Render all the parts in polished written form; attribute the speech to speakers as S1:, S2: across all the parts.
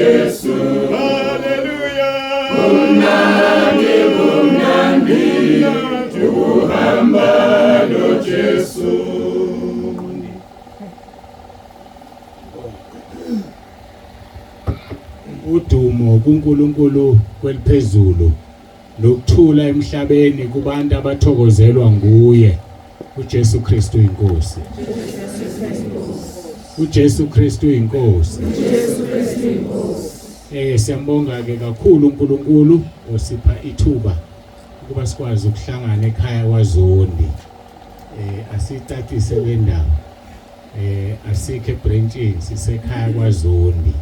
S1: noJesu.
S2: Haleluya.
S1: Kumnandi, kumnandi ukuhamba noJesu.
S3: Udumo kuNkulunkulu kweliphezulu nokuthula emhlabeni kubantu abathokozelwa nguye uJesu Kristu inkosi. uJesu Kristu inkosi.
S1: uJesu Kristu inkosi.
S3: Siyambonga ke kakhulu uNkulunkulu osipha ithuba ukuba sikwazi ukuhlangana ekhaya kwaZondi. Asicacise le ndaba. Asikho ebranchini, sisekhaya kwaZondi.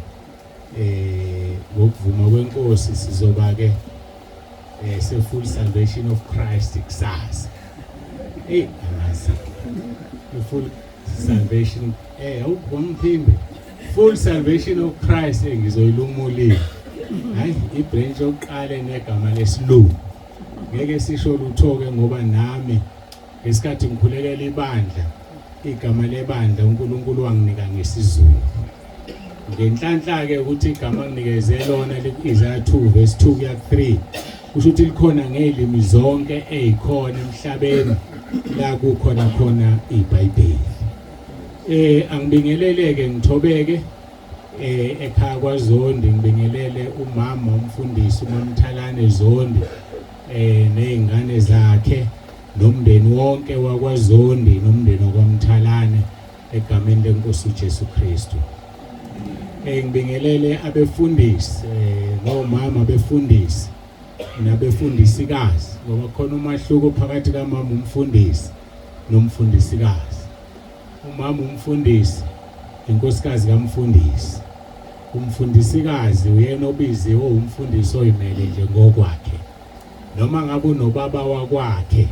S3: Ngokuvuma kwenkosi sizoba ke se full salvation of Christ kusasa. Hey, angazi. Full salvation awubomphimbe. Full salvation of Christ ngizoyilumulile. Hayi, ibranch yokuqala negama lesilungu. Ngeke sisho lutho ke ngoba nami ngesikhathi ngikhulekela ibandla, igama lebandla uNkulunkulu wanginika ngesiZulu. Ngenhlanhla ke ukuthi igama nginikeze lona liku-Isaiah 2 verse 2 kuya 3 kusho ukuthi likhona ngezilimi zonke ezikhona emhlabeni la kukhona khona iBhayibheli. Angibingeleleke ngithobeke ekhaya kwaZondi, ngibingelele umama umfundisi uMamthalane Zondi nezingane zakhe nomndeni wonke wakwaZondi nomndeni wakwaMthalane egameni lenkosi uJesu Kristu. Ngibingelele abefundisi nomama befundisi nabefundisikazi, ngoba khona umahluko phakathi kamama umfundisi nomfundisikazi. Umama umfundisi inkosikazi kamfundisi, umfundisikazi uyena obiziwe umfundisi oyimele nje ngokwakhe. Noma ngabe unobaba wakwakhe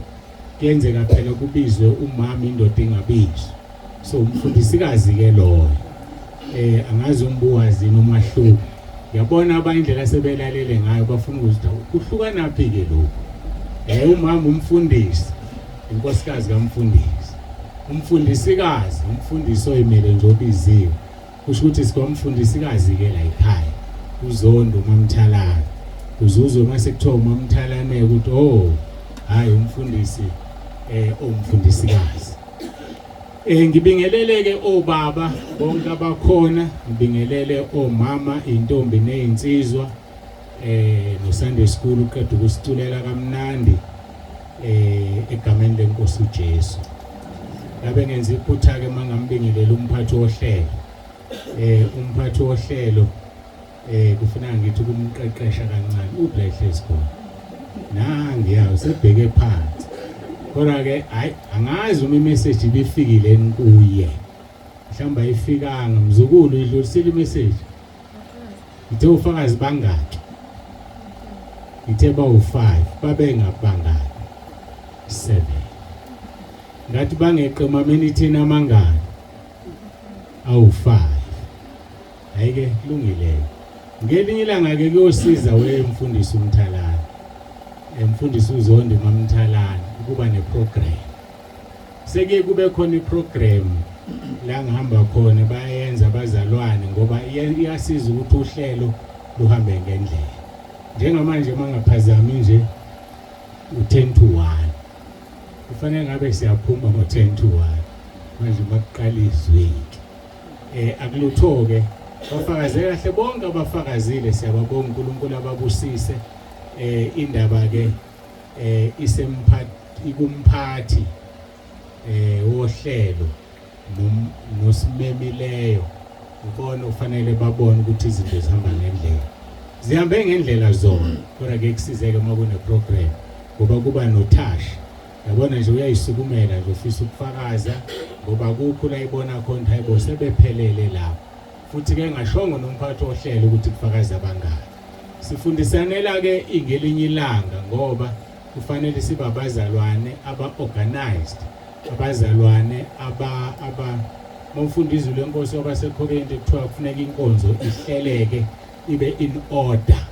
S3: kuyenzeka phela kubizwe umama, indoda ingabizwa. So umfundisikazi ke loyo. Angazi umbuwazi nomahluko. Yabona abanye indlela sebelalele ngayo bafuna ukuzwa kuhlukana phi ke lokho. Umama umfundisi, inkosikazi kamfundisi. Umfundisikazi, umfundisi oyimele nje obiziwe. Kusho ukuthi sikwamfundisikazi ke la ekhaya. Uzondo uMamthalane. Uzuzwe mase kuthiwa uMamthalane ukuthi oh hayi umfundisi omfundisikazi. Ngibingelele ke obaba bonke abakhona, ngibingelele omama, intombi nezinsizwa no Sunday school uqeda ukusiculela kamnandi egameni lenkosi uJesu. Ngabe ngenza iphutha ke mangambingelela umphathi wohlelo. Umphathi wohlelo kufuneka ngithi kumqeqesha kancane ublehlezi khona. Nangiya usebheke phansi. Kodwa ke hayi angazi uma imessage ibifikile kuye. Mhlawumbe ayifikanga mzukulu, idlulisile imessage. Ngithe ufakazi bangaki? Ngithe bawu5, babengabangaki? 7. Ngathi bangeqe emamini amangaki? Awu5. Hayi ke kulungile. Ngelinye ilanga ke kuyosiza we mfundisi uMthalane. Mfundisi uZondi MaMthalane ukuba neprogram. Seke kube khona iprogram la ngihamba khona bayenza abazalwane ngoba iyasiza ukuthi uhlelo luhambe ngendlela. Njengamanje mangaphazami nje u10 to 1. Kufanele ngabe siyaphuma ngo10 to 1. Manje makuqala izwi. Akulutho ke bafakaze kahle bonke abafakazile, siyababonga uNkulunkulu ababusise. Indaba ke isemphathi ikumphathi wohlelo nosimemileyo ubona ufanele babone ukuthi izinto zihamba ngendlela, zihambe ngendlela zona. Kodwa ke kusizeke uma kune program ngoba kuba notouch. Yabona nje uyayisukumela nje ufisa ukufakaza ngoba kukho la ibona khona hayibo sebephelele lapho. Futhi ke ngashongo nomphathi ohlelo ukuthi kufakaza abangaki. Sifundisanela ke ingelinye ilanga ngoba kufanele sibe abazalwane aba organized, abazalwane aba aba mawufunda izwi lenkosi wabaseKorinte kuthiwa kufuneka inkonzo ihleleke ibe in order.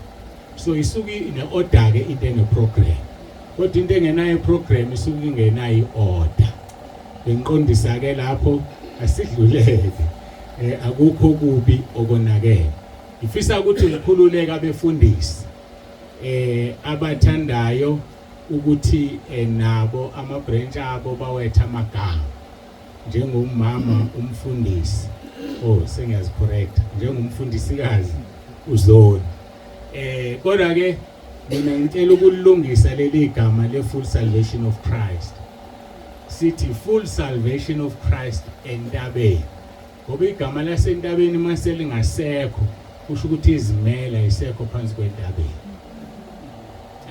S3: So isuke ine order ke into ene program. Kodwa into engenayo program isuke ingenayo order. Bengiqondisa ke lapho asidluleke. Akukho kubi okonakele. Ngifisa ukuthi ngikhululeke abefundisi abathandayo ukuthi nabo ama branch abo bawetha amagama njengomama umfundisi, oh sengiyazicorrect, njengomfundisikazi uZoni. Kodwa ke mina ngicela ukulungisa leli gama le Full Salvation of Christ. Sithi Full Salvation of Christ entabeni, ngoba igama lasentabeni mase lingasekho kusho ukuthi izimela isekho phansi kwentabeni,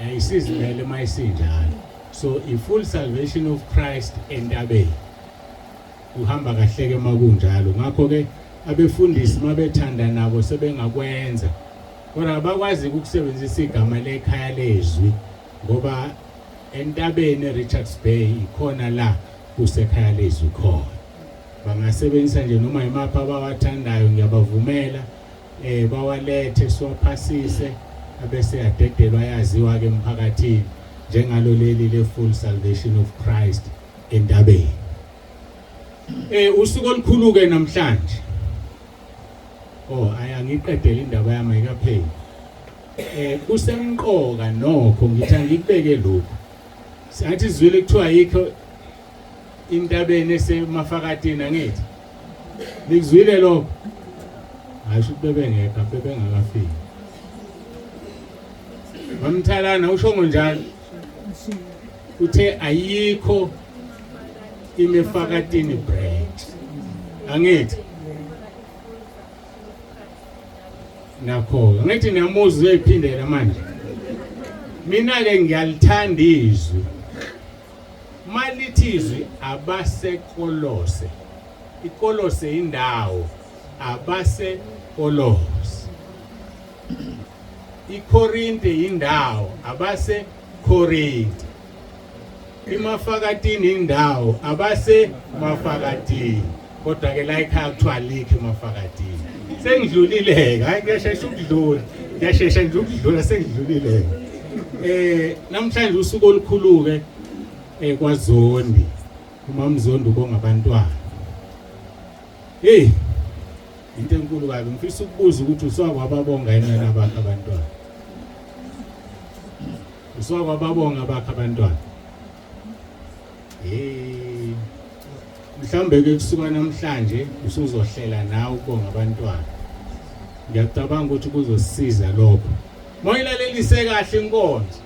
S3: ayisizimele mayisinjalo. So i Full Salvation of Christ entabeni kuhamba kahle ke makunjalo. Ngakho ke abefundisi mabethanda nabo sebengakwenza, kodwa abakwazi ukusebenzisa igama lekhaya lezwi, ngoba entabeni eRichards Bay ikhona la kusekhaya lezwi khona. Bangasebenzisa nje noma imaphi abawathandayo, ngiyabavumela bawalethe siwaphasise abese yadedelwa yaziwa ke emphakathini njengalo leli le Full Salvation of Christ entabeni. Usuku olukhulu ke namhlanje. Oh, ayangiqedela indaba yami ayikapheli. Kusemqoka nokho ngithi angikubeke lokhu. Singathi izwile kuthiwa ayikho intabeni esemafakatini, angithi nikuzwile lokho? Hayi, ukuthi bebengekho, bebengakafiki. Mamthalana usho ngonjalo, uthe ayikho imefakatini branch, angithi nakho ngithi niyamuzwa uyayiphindela manje. Mina ke ngiyalithanda izwi malithi izwi abaseKolose. IKolose indawo, abaseKolose. IKorinte indawo, abaseKorinte. IMafakatini indawo, abaseMafakatini. Kodwa ke la ekhaya kuthiwa alikho eMafakatini. Sengidlulile-ke, hayi kuyashesha ukudlula, kuyashesha nje ukudlula, sengidlulile-ke. Namhlanje usuku olukhulu-ke kwaZondi. UMamZondi ubonga abantwana. Hey, into enkulu kabi. Ngifisa ukubuza ukuthi usuwakwababonga yini wena bakho abantwana? Usuwakwababonga bakho abantwana? Hey, mhlawumbe ke kusuka namhlanje usuzohlela nawe ukubonga abantwana. Ngiyacabanga ukuthi kuzosiza lokho. Moyilalelise kahle inkonzo,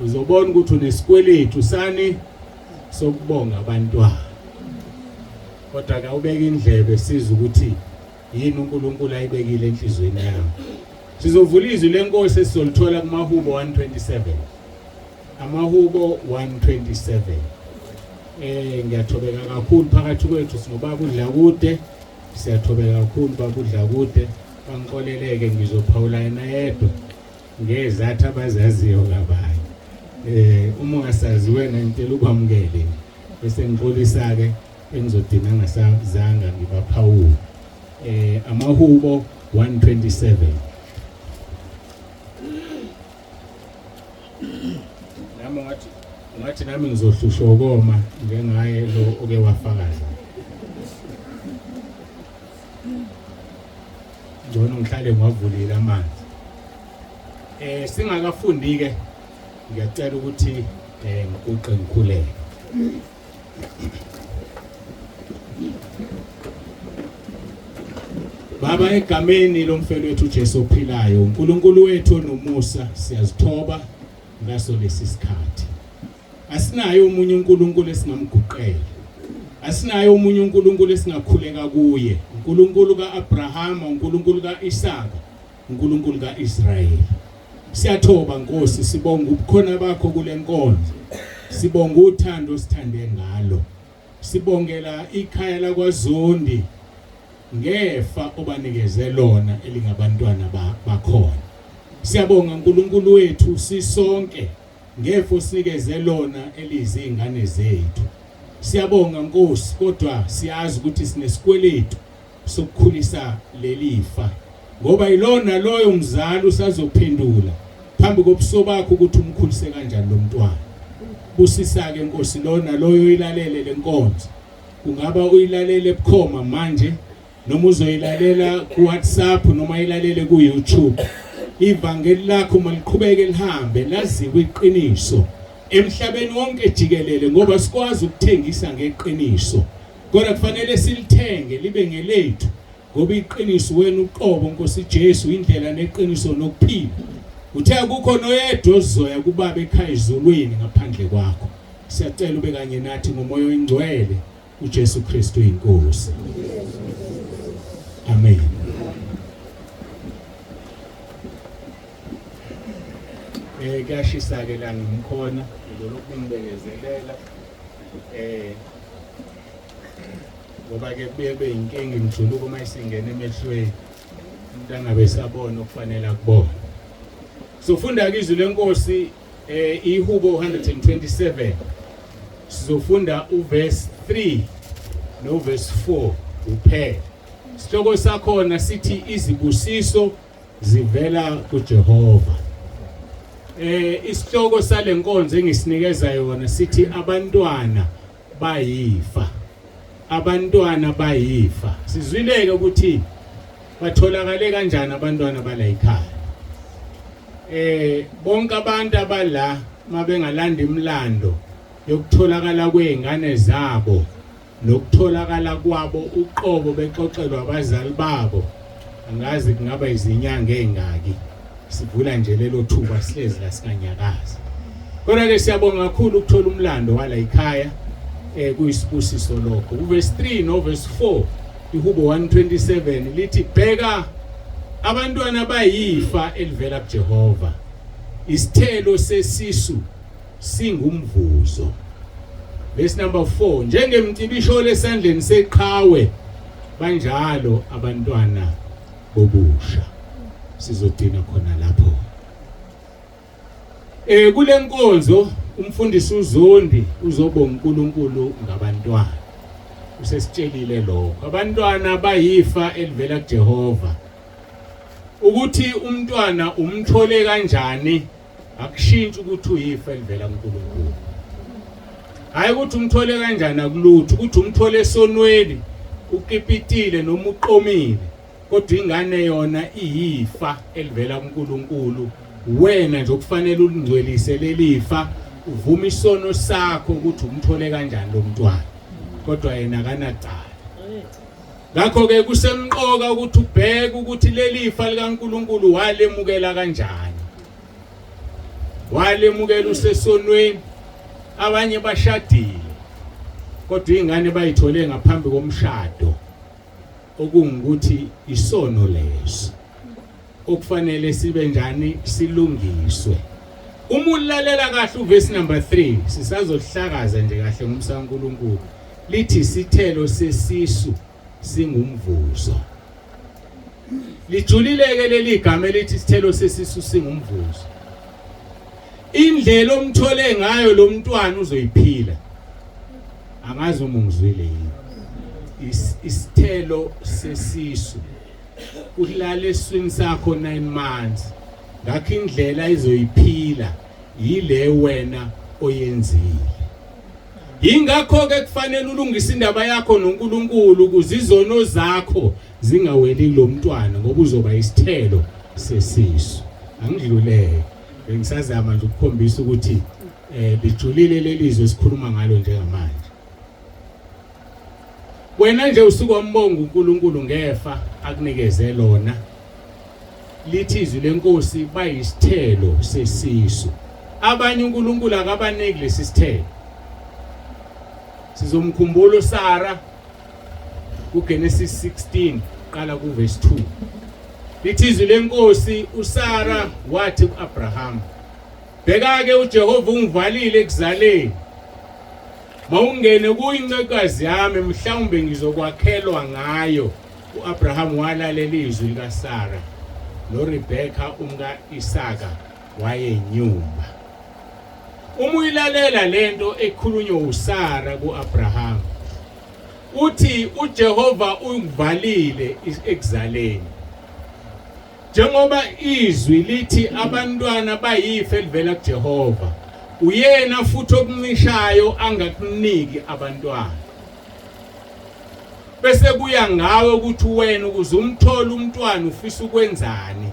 S3: uzobona ukuthi unesikweletu sani sokubonga abantwana. Kodwa ke awubeka indlebe siza ukuthi yini uNkulunkulu ayibekile enhlizweni yakho. Sizovula izwi lenkosi esizolithola kumahubo 127. Amahubo 127. Ngiyathobeka kakhulu phakathi kwethu sinobaba uDlakude. Siyathobeka kakhulu baba uDlakude. Bangixoleleke ngizophawula yena yedwa ngezathu abazaziyo ngabanye. Uma ungasazi wena ngicela ukwamukele bese ngixolisa ke engizodina ngasazanga ngibaphawula. Amahubo 127. Nami ngathi nami ngizohlushwa ukoma njengaye lo oke wafakaza. Ngcono ngihlale ngiwavulile amanzi. Singakafundi ke ngiyacela ukuthi ngiguqe ngikhuleke. Baba, egameni lomfelo wethu uJesu ophilayo, uNkulunkulu wethu onomusa, siyazithoba ngaso lesi sikhathi. Asinaye omunye uNkulunkulu esingamguqela, asinaye omunye uNkulunkulu esingakhuleka kuye, uNkulunkulu kaAbrahama, uNkulunkulu kaIsaka, uNkulunkulu kaIsrayeli. Siyathoba Nkosi, sibonga ubukhona bakho kule nkonzo, sibonga uthando osithande ngalo, sibongela ikhaya lakwaZondi ngefa obanikeze lona elingabantwana bakhona. Siyabonga uNkulunkulu wethu sisonke ngefa osinikeze lona elizingane zethu. Siyabonga Nkosi, kodwa siyazi ukuthi sinesikweletu sokukhulisa lelifa, ngoba ilona loyo mzali usazophendula phambi kobuso bakho ukuthi umkhulise kanjani lo mntwana. Busisa ke Nkosi lona loyo oyilalele lenkonzo, kungaba uyilalele bukhoma manje Noma uzoyilalela ku WhatsApp noma ilalele ku YouTube. Ivangeli lakho maliqhubeke lihambe laziwe iqiniso emhlabeni wonke jikelele ngoba sikwazi ukuthengisa ngeqiniso. Kodwa kufanele silithenge libe ngelethu ngoba iqiniso wena uqobo Nkosi Jesu indlela neqiniso nokuphila. Uthe akukho noyedwa ozoya kubaba ekhaya ezulwini ngaphandle kwakho. Siyacela ube kanye nathi ngomoya oyingcwele uJesu Kristu inkosi. Amen. Eh kuyashisa ke la ngimkhona ngizolokhu ngibekezelela eh ngoba ke kubuye kube inkinga imjuluko uma isingena emehlweni umuntu angabe esabona okufanele akubone. Sofunda ke izwi lenkosi eh ihubo 127 sizofunda uverse 3 no verse 4 kuphela. Isihloko sakhona sithi izibusiso zivela kuJehova. Eh isihloko salenkonzo engisinikeza yona sithi abantwana bayifa. Abantwana bayifa. Sizwileke ukuthi batholakale kanjani abantwana bala ekhaya. Eh bonke abantu abala mabengalanda imlando yokutholakala kweingane zabo nokutholakala kwabo uqobo bexoxelwa abazali babo angazi kungaba izinyanga ezingaki sivula nje lelo thuba sihlezi la singanyakazi kodwa ke siyabonga kakhulu ukuthola umlando wala ekhaya eh kuyisibusiso lokho uverse 3 no verse 4 ihubo 127 lithi bheka abantwana bayifa elivela kuJehova isithelo sesisu singumvuzo. Verse number 4 njengemcibisholo esandleni seqhawe banjalo abantwana bobusha. Sizogcina khona lapho. Eh kulenkonzo umfundisi uZondi uzobonga uNkulunkulu ngabantwana. Usesitshelile lokho. Abantwana bayifa elivela kuJehova. Ukuthi umntwana umthole kanjani akushintshi ukuthi uyifa elivela kuNkulunkulu. Hayi ukuthi umthole kanjani akulutho, ukuthi umthole esonweni ukipitile noma uqomile, kodwa ingane yona iyifa elivela kuNkulunkulu. Wena nje okufanele ulingcwelise lelifa, uvume isono sakho ukuthi umthole kanjani lo mntwana, kodwa yena akanacala. Ngakho ke kusemqoka ukuthi ubheke ukuthi lelifa likaNkulunkulu walemukela kanjani. Walemukela usesonweni, abanye bashadile kodwa ingane bayithole ngaphambi komshado, okungukuthi isono leso okufanele sibe njani silungiswe. Uma ulalela kahle uverse number 3 sisazohlakaza nje kahle ngomsa kaNkulunkulu, lithi isithelo sesisu singumvuzo. Lijulileke leli gama elithi isithelo sesisu singumvuzo. Indlela omthole ngayo lo mntwana uzoyiphila. Angazi uma ungizwile yini. Isithelo sesisu ulala esiswini sakho 9 months, ngakho indlela izoyiphila yile wena oyenzile. Yingakho ke kufanele ulungise indaba yakho noNkulunkulu ukuze izono zakho zingaweli kulomntwana, ngoba uzoba isithelo sesisu. Angidluleke, bengisazama nje ukukhombisa ukuthi lijulile lelizwe esikhuluma ngalo njengamanje. Wena nje usuke wambonga uNkulunkulu ngefa akunikeze lona. Lithi izwi lenkosi bayisithelo sesisu. Abanye uNkulunkulu akabaniki lesi sithelo. Sizomkhumbula uSara kuGenesis 16 qala kuverse 2. Lithi izwi lenkosi uSara wathi kuAbraham, bheka ke uJehova ungivalile ekuzaleni. Mawungene kuyincekazi yami mhlawumbe ngizokwakhelwa ngayo. uAbraham walalela izwi likaSara noRebeka umka Isaka wayenyumba. Uma uyilalela lento ekhulunywa uSara kuAbraham, uthi uJehova ungivalile ekuzaleni. Njengoba izwi lithi abantwana bayifa elivela kuJehova, uyena futhi okuncishayo angakuniki abantwana. Bese kuya ngawe ukuthi wena ukuze umthole umntwana ufisa ukwenzani.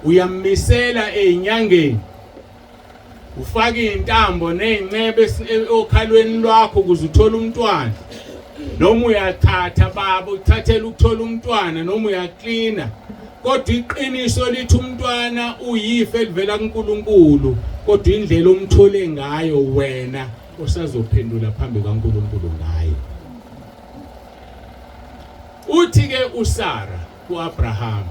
S3: Uyammisela ezinyangeni. Ufaka izintambo nezincebe okhalweni lwakho ukuze uthole umntwana. Noma uyathatha baba uthathela ukuthola umntwana noma uyaklina. Kodwa iqiniso lithi umntwana uyifa elivela kuNkulunkulu, kodwa indlela omthole ngayo wena osazophendula phambi kaNkulunkulu ngayo. Uthi ke uSara kuAbraham,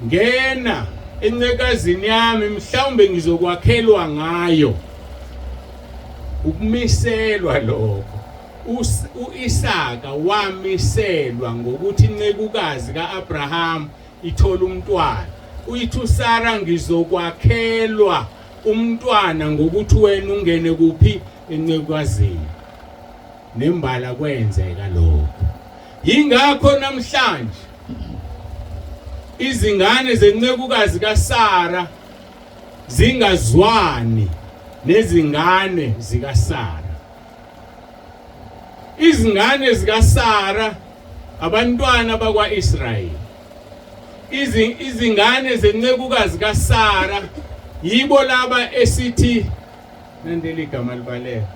S3: ngena encekazini yami, mhlawumbe ngizokwakhelwa ngayo. Ukumiselwa lokho. uIsaka wamiselwa ngokuthi incekukazi kaAbraham ithola umntwana. Uyithi uSara, ngizokwakhelwa umntwana ngokuthi wena ungene kuphi encekukazini. Nembala kwenzeka lokho. Yingakho namhlanje izingane zencekukazi kaSara zingazwani nezingane zikaSara. Izingane zikaSara abantwana bakwaIsrayeli. Izingane zencekukazi kaSara yibo laba esithi nandeli igama libaleka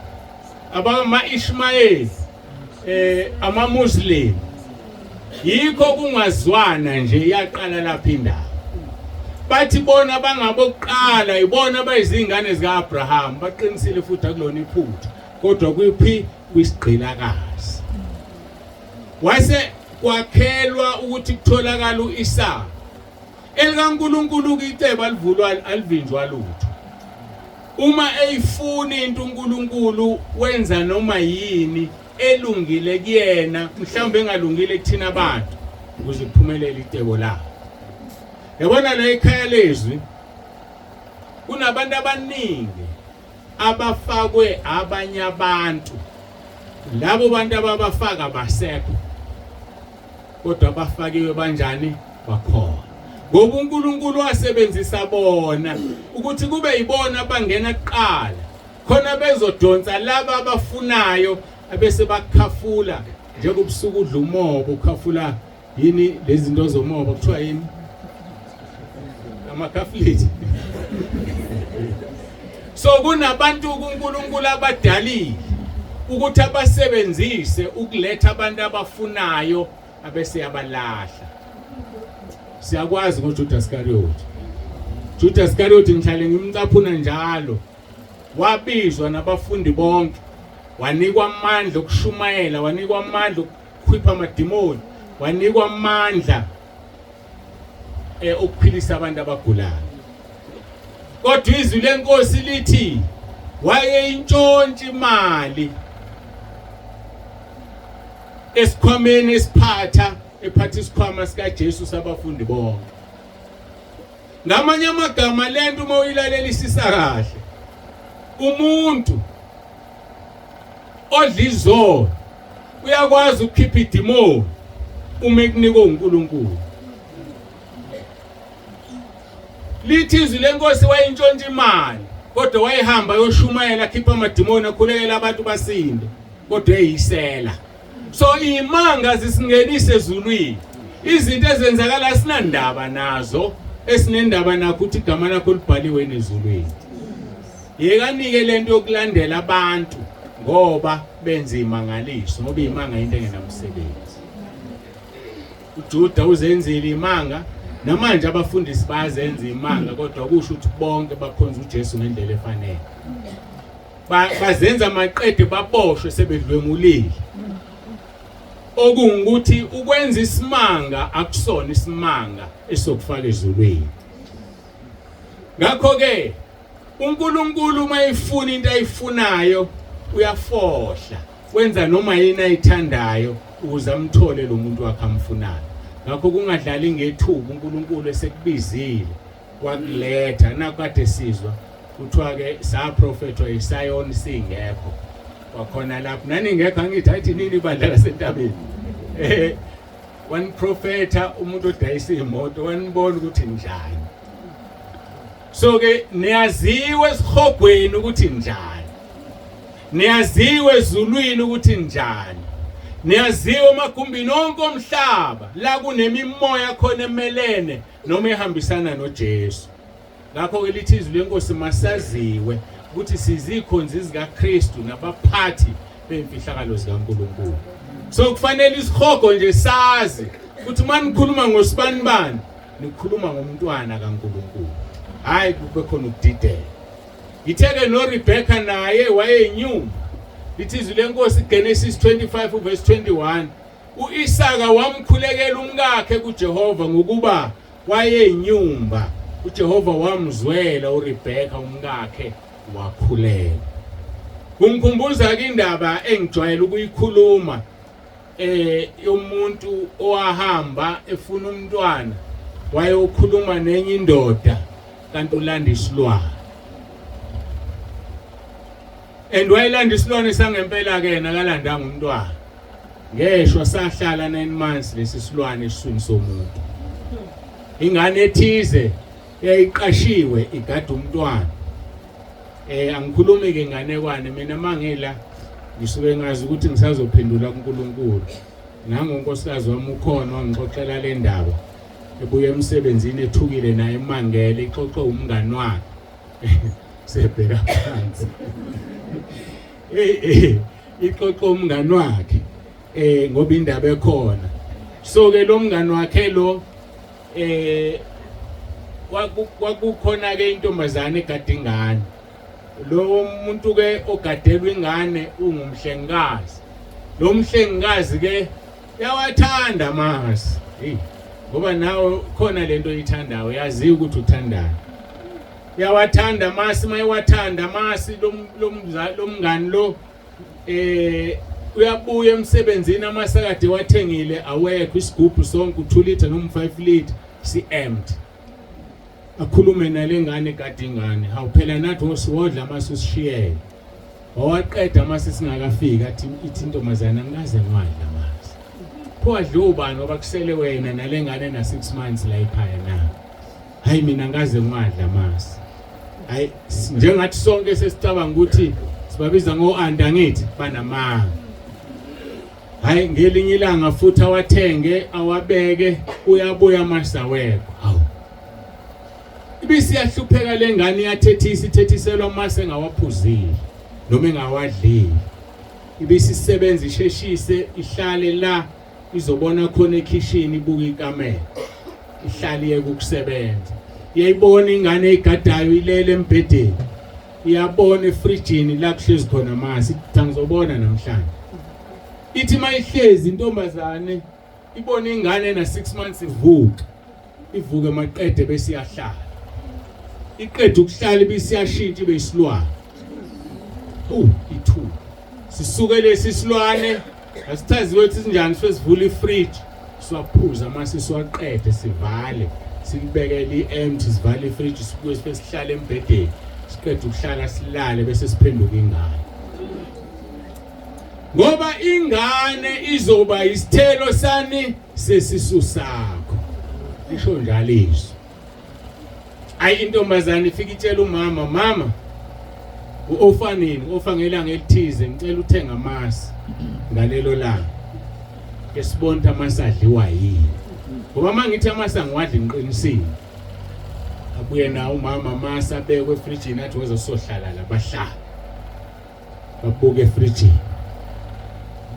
S3: abama-Ishmayeli, ama-Muslim. Yikho kungazwana nje, iyaqala lapha indaba. Bathi bona bangabokuqala, ibona abayizingane zika-Abraham. Baqinisile futhi, akulona iphutha, kodwa kwiphi? Kwisigqilakazi. Wase kwakhelwa ukuthi kutholakala uIsaka. ElikaNkulunkulu icebo alivulwa, alivinjwa lutho. Uma eyifuna into uNkulunkulu wenza noma yini elungile kuyena, mhlawumbe engalungile kuthina abantu, ukuze kuphumelele icebo lakhe. Yabona la ekhaya lezwi kunabantu abaningi abafakwe abanye abantu. Labo bantu ababafaka basekho, kodwa abafakiwe banjani? Bakhona. Ngoba uNkulunkulu wasebenzisa bona ukuthi kube yibona abangena kuqala, khona bezodonsa laba abafunayo, abese bakhafula njengobusuku udla umoba, ukhafula yini lezi zinto zomoba kuthiwa yini? Amakafliti. So kunabantu kuNkulunkulu abadalile ukuthi abasebenzise ukuletha abantu abafunayo, abese yabalahla. Siyakwazi ngoJudas Iscariot. Judas Iscariot ngihlale ngimcaphuna njalo. Wabizwa nabafundi bonke, wanikwa amandla okushumayela, wanikwa amandla okukhipha amadimoni, wanikwa amandla okuphilisa abantu abagulayo. Kodwa izwi lenkosi lithi wayeyintshontsha imali esikhwameni esiphatha, ephatha isikhwama sikaJesu sabafundi bonke. Ngamanye amagama, lento uma uyilalelisisa kahle, umuntu odla izono uyakwazi ukukhipha idimoni uma ekunikwe uNkulunkulu. Lithi izwi lenkosi wayintshontsha imali, kodwa wayehamba yoshumayela, akhipha amadimoni, akhulekela abantu basinde, kodwa eyisela. So imanga zisingenise ezulwini. Izinto ezenzakala sinandaba nazo, esinendaba nakho ukuthi igama lakho libhaliwe ezulwini. Yekanike lento yokulandela abantu ngoba benza imangaliso, ngoba imanga into engenamsebenzi. uJuda uzenzile imanga, namanje abafundisi bayazenza imanga, kodwa kusho ukuthi bonke bakhonza uJesu ngendlela efanele. Bazenza maqede baboshwe sebedlwengulile. Okungukuthi ukwenza isimanga akusona isimanga esokufaka ezulwini. Ngakho ke uNkulunkulu uma efuna into ayifunayo uyafohla, wenza noma yini ayithandayo ukuze amthole lo muntu wakhe amfunayo. Ngakho kungadlali ngethuba uNkulunkulu esekubizile wakuletha. Nakade sizwa kuthiwa ke saprofethwa iSion singekho kwakhona lapho naningekho, angithi athi nini ibandla lasentabeni, waniprofetha umuntu odayisa imoto, wanibona ukuthi njani. So ke niyaziwe esihogweni ukuthi njani, niyaziwe ezulwini ukuthi njani. Niyaziwa emagumbini onke omhlaba la kunemimoya khona emelene noma ehambisana noJesu. Ngakho-ke lithi izwi lenkosi masaziwe ukuthi sizikhonzi zikaKristu nabaphathi bemfihlakalo zikaNkulunkulu. So kufanele isihogo nje sazi ukuthi uma nikhuluma ngosibanibani nikhuluma ngomntwana kaNkulunkulu. Hayi kube khona ukudideka. Ngithe-ke noRebecca naye wayeyinyumba. Lithi izwi lenkosi Genesis 25 verse 21 uIsaka wamkhulekela umkakhe kuJehova ngokuba wayeyinyumba. UJehova wamzwela uRebecca umkakhe wakhuleka. Kungikhumbuza ke indaba engijwayele ukuyikhuluma yomuntu owahamba efuna umntwana wayokhuluma nenye indoda kanti ulanda isilwane and wayelanda isilwane sangempela ke yena akalandanga umntwana ngeshwa sahlala 9 months lesi silwane esiswini somuntu ingane ethize yayiqashiwe igada umntwana angikhulumi ke nganekwane mina mangila ngisuke ngazi ukuthi ngisazophendula kuNkulunkulu nangu unkosikazi wami ukhona wangixoxela le ndaba ebuye emsebenzini ethukile naye emangele ixoxe umngani wakhe sebheka phansi hey ixoxe umngani wakhe ngoba indaba ekhona so ke lo mngani wakhe lo kwakukhona ke intombazane egada ingane lo muntu ke ogadelwa ingane ungumhlengikazi lo mhlengikazi ke uyawathanda amasi hey ngoba nawe khona lento oyithandayo yazi ukuthi uthandani uyawathanda amasi mayewathanda amasi lo mngani lo uyabuya emsebenzini amasakade wathengile awekho isigubhu sonke u2 liter noma 5 liter si empty akhulume nale ngane kade ingane hawu phela nathi wosiwodla amasi usishiyele wawaqeda amasi singakafiki athi ithi intombazana angikaze ngiwadla amasi pho adliwa ubani ngoba kusele wena nale ngane na 6 months la ekhaya na hayi mina ngikaze ngiwadla amasi hayi njengathi sonke sesicabanga ukuthi sibabiza ngo-anda ngithi banamanga hayi ngelinye ilanga futhi awathenge awabeke uyabuya amasi awekho hawu ibisiyahlupheka lengane iyathethisa ithethiselwa amasi engawaphuzile noma engawadlile ibisisebenza isheshise ihlale la izobona khona ekhishini ibuka ikamela ihlale iyeke ukusebenza iyayibona ingane eyigadayo ilele embhedeni iyabona efrijini la kuhlezi khona amasi ithi ngizobona namhlanje ithi mayihlezi intombazane ibona ingane na 6 months ivuka ivuke maqede bese iyahlala iqede ukuhlala ibisiyashintsha ibe isilwane ithu sisuke lesi silwane asichaziwe ukuthi sinjani sesivula ifridge siwaphuza mase siwaqede sivale silibekele i-empty sivale ifridge sibuye sibe sihlale embhedeni siqede ukuhlala silale bese siphenduka ingane ngoba ingane izoba isithelo sani sesisu sakho lisho njalo izwi ayi intombazane ifika itshela umama mama uofanini ofangelanga elithize ngicela uthenga amasi ngalelo langa esibona ukuthi amasi adliwa yini ngoba uma ngithi amasi angiwadli ngiqinisile abuye nawo umama amasi abekwe efrijini athi woza sohlala la bahlala babuka efrijini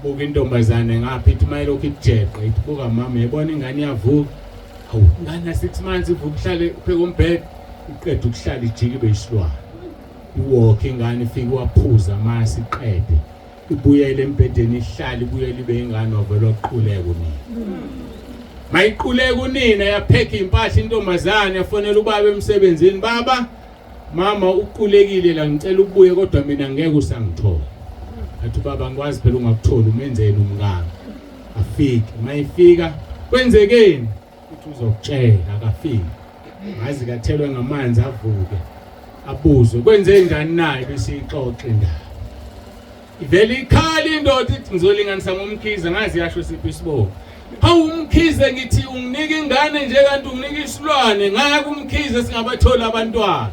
S3: buka intombazane ngapha ithi mayelokhu ikujeqe ithi buka mama yebona ingane iyavuka hawu ingane na 6 months ivuka ihlale upheke umbhede iqede ukuhlala ijike ibe isilwane iwalk ingane ifike waphuza amasi iqede ibuyele embhedeni ihlale ibuyele ibe ingane wavela waquleka unina mayiquleka unina yaphekha impahla intombazane yafonela ubaba emsebenzini baba mama uqulekile la ngicela ubuye kodwa mina ngeke usangithola athi baba ngikwazi phela ungakutholi umenzeni umkami afike mayifika kwenzekeni uthi uzokutshela akafiki ngazi kathelwe ngamanzi avuke abuzwe kwenze njani naye bese ixoxe indaba ivele ikhala indoda ithi ngizolinganisa ngomkhize ngazi yasho siphi isibongo hawu umkhize ngithi unginika ingane nje kanti unginika isilwane ngaya kumkhize singabathola abantwana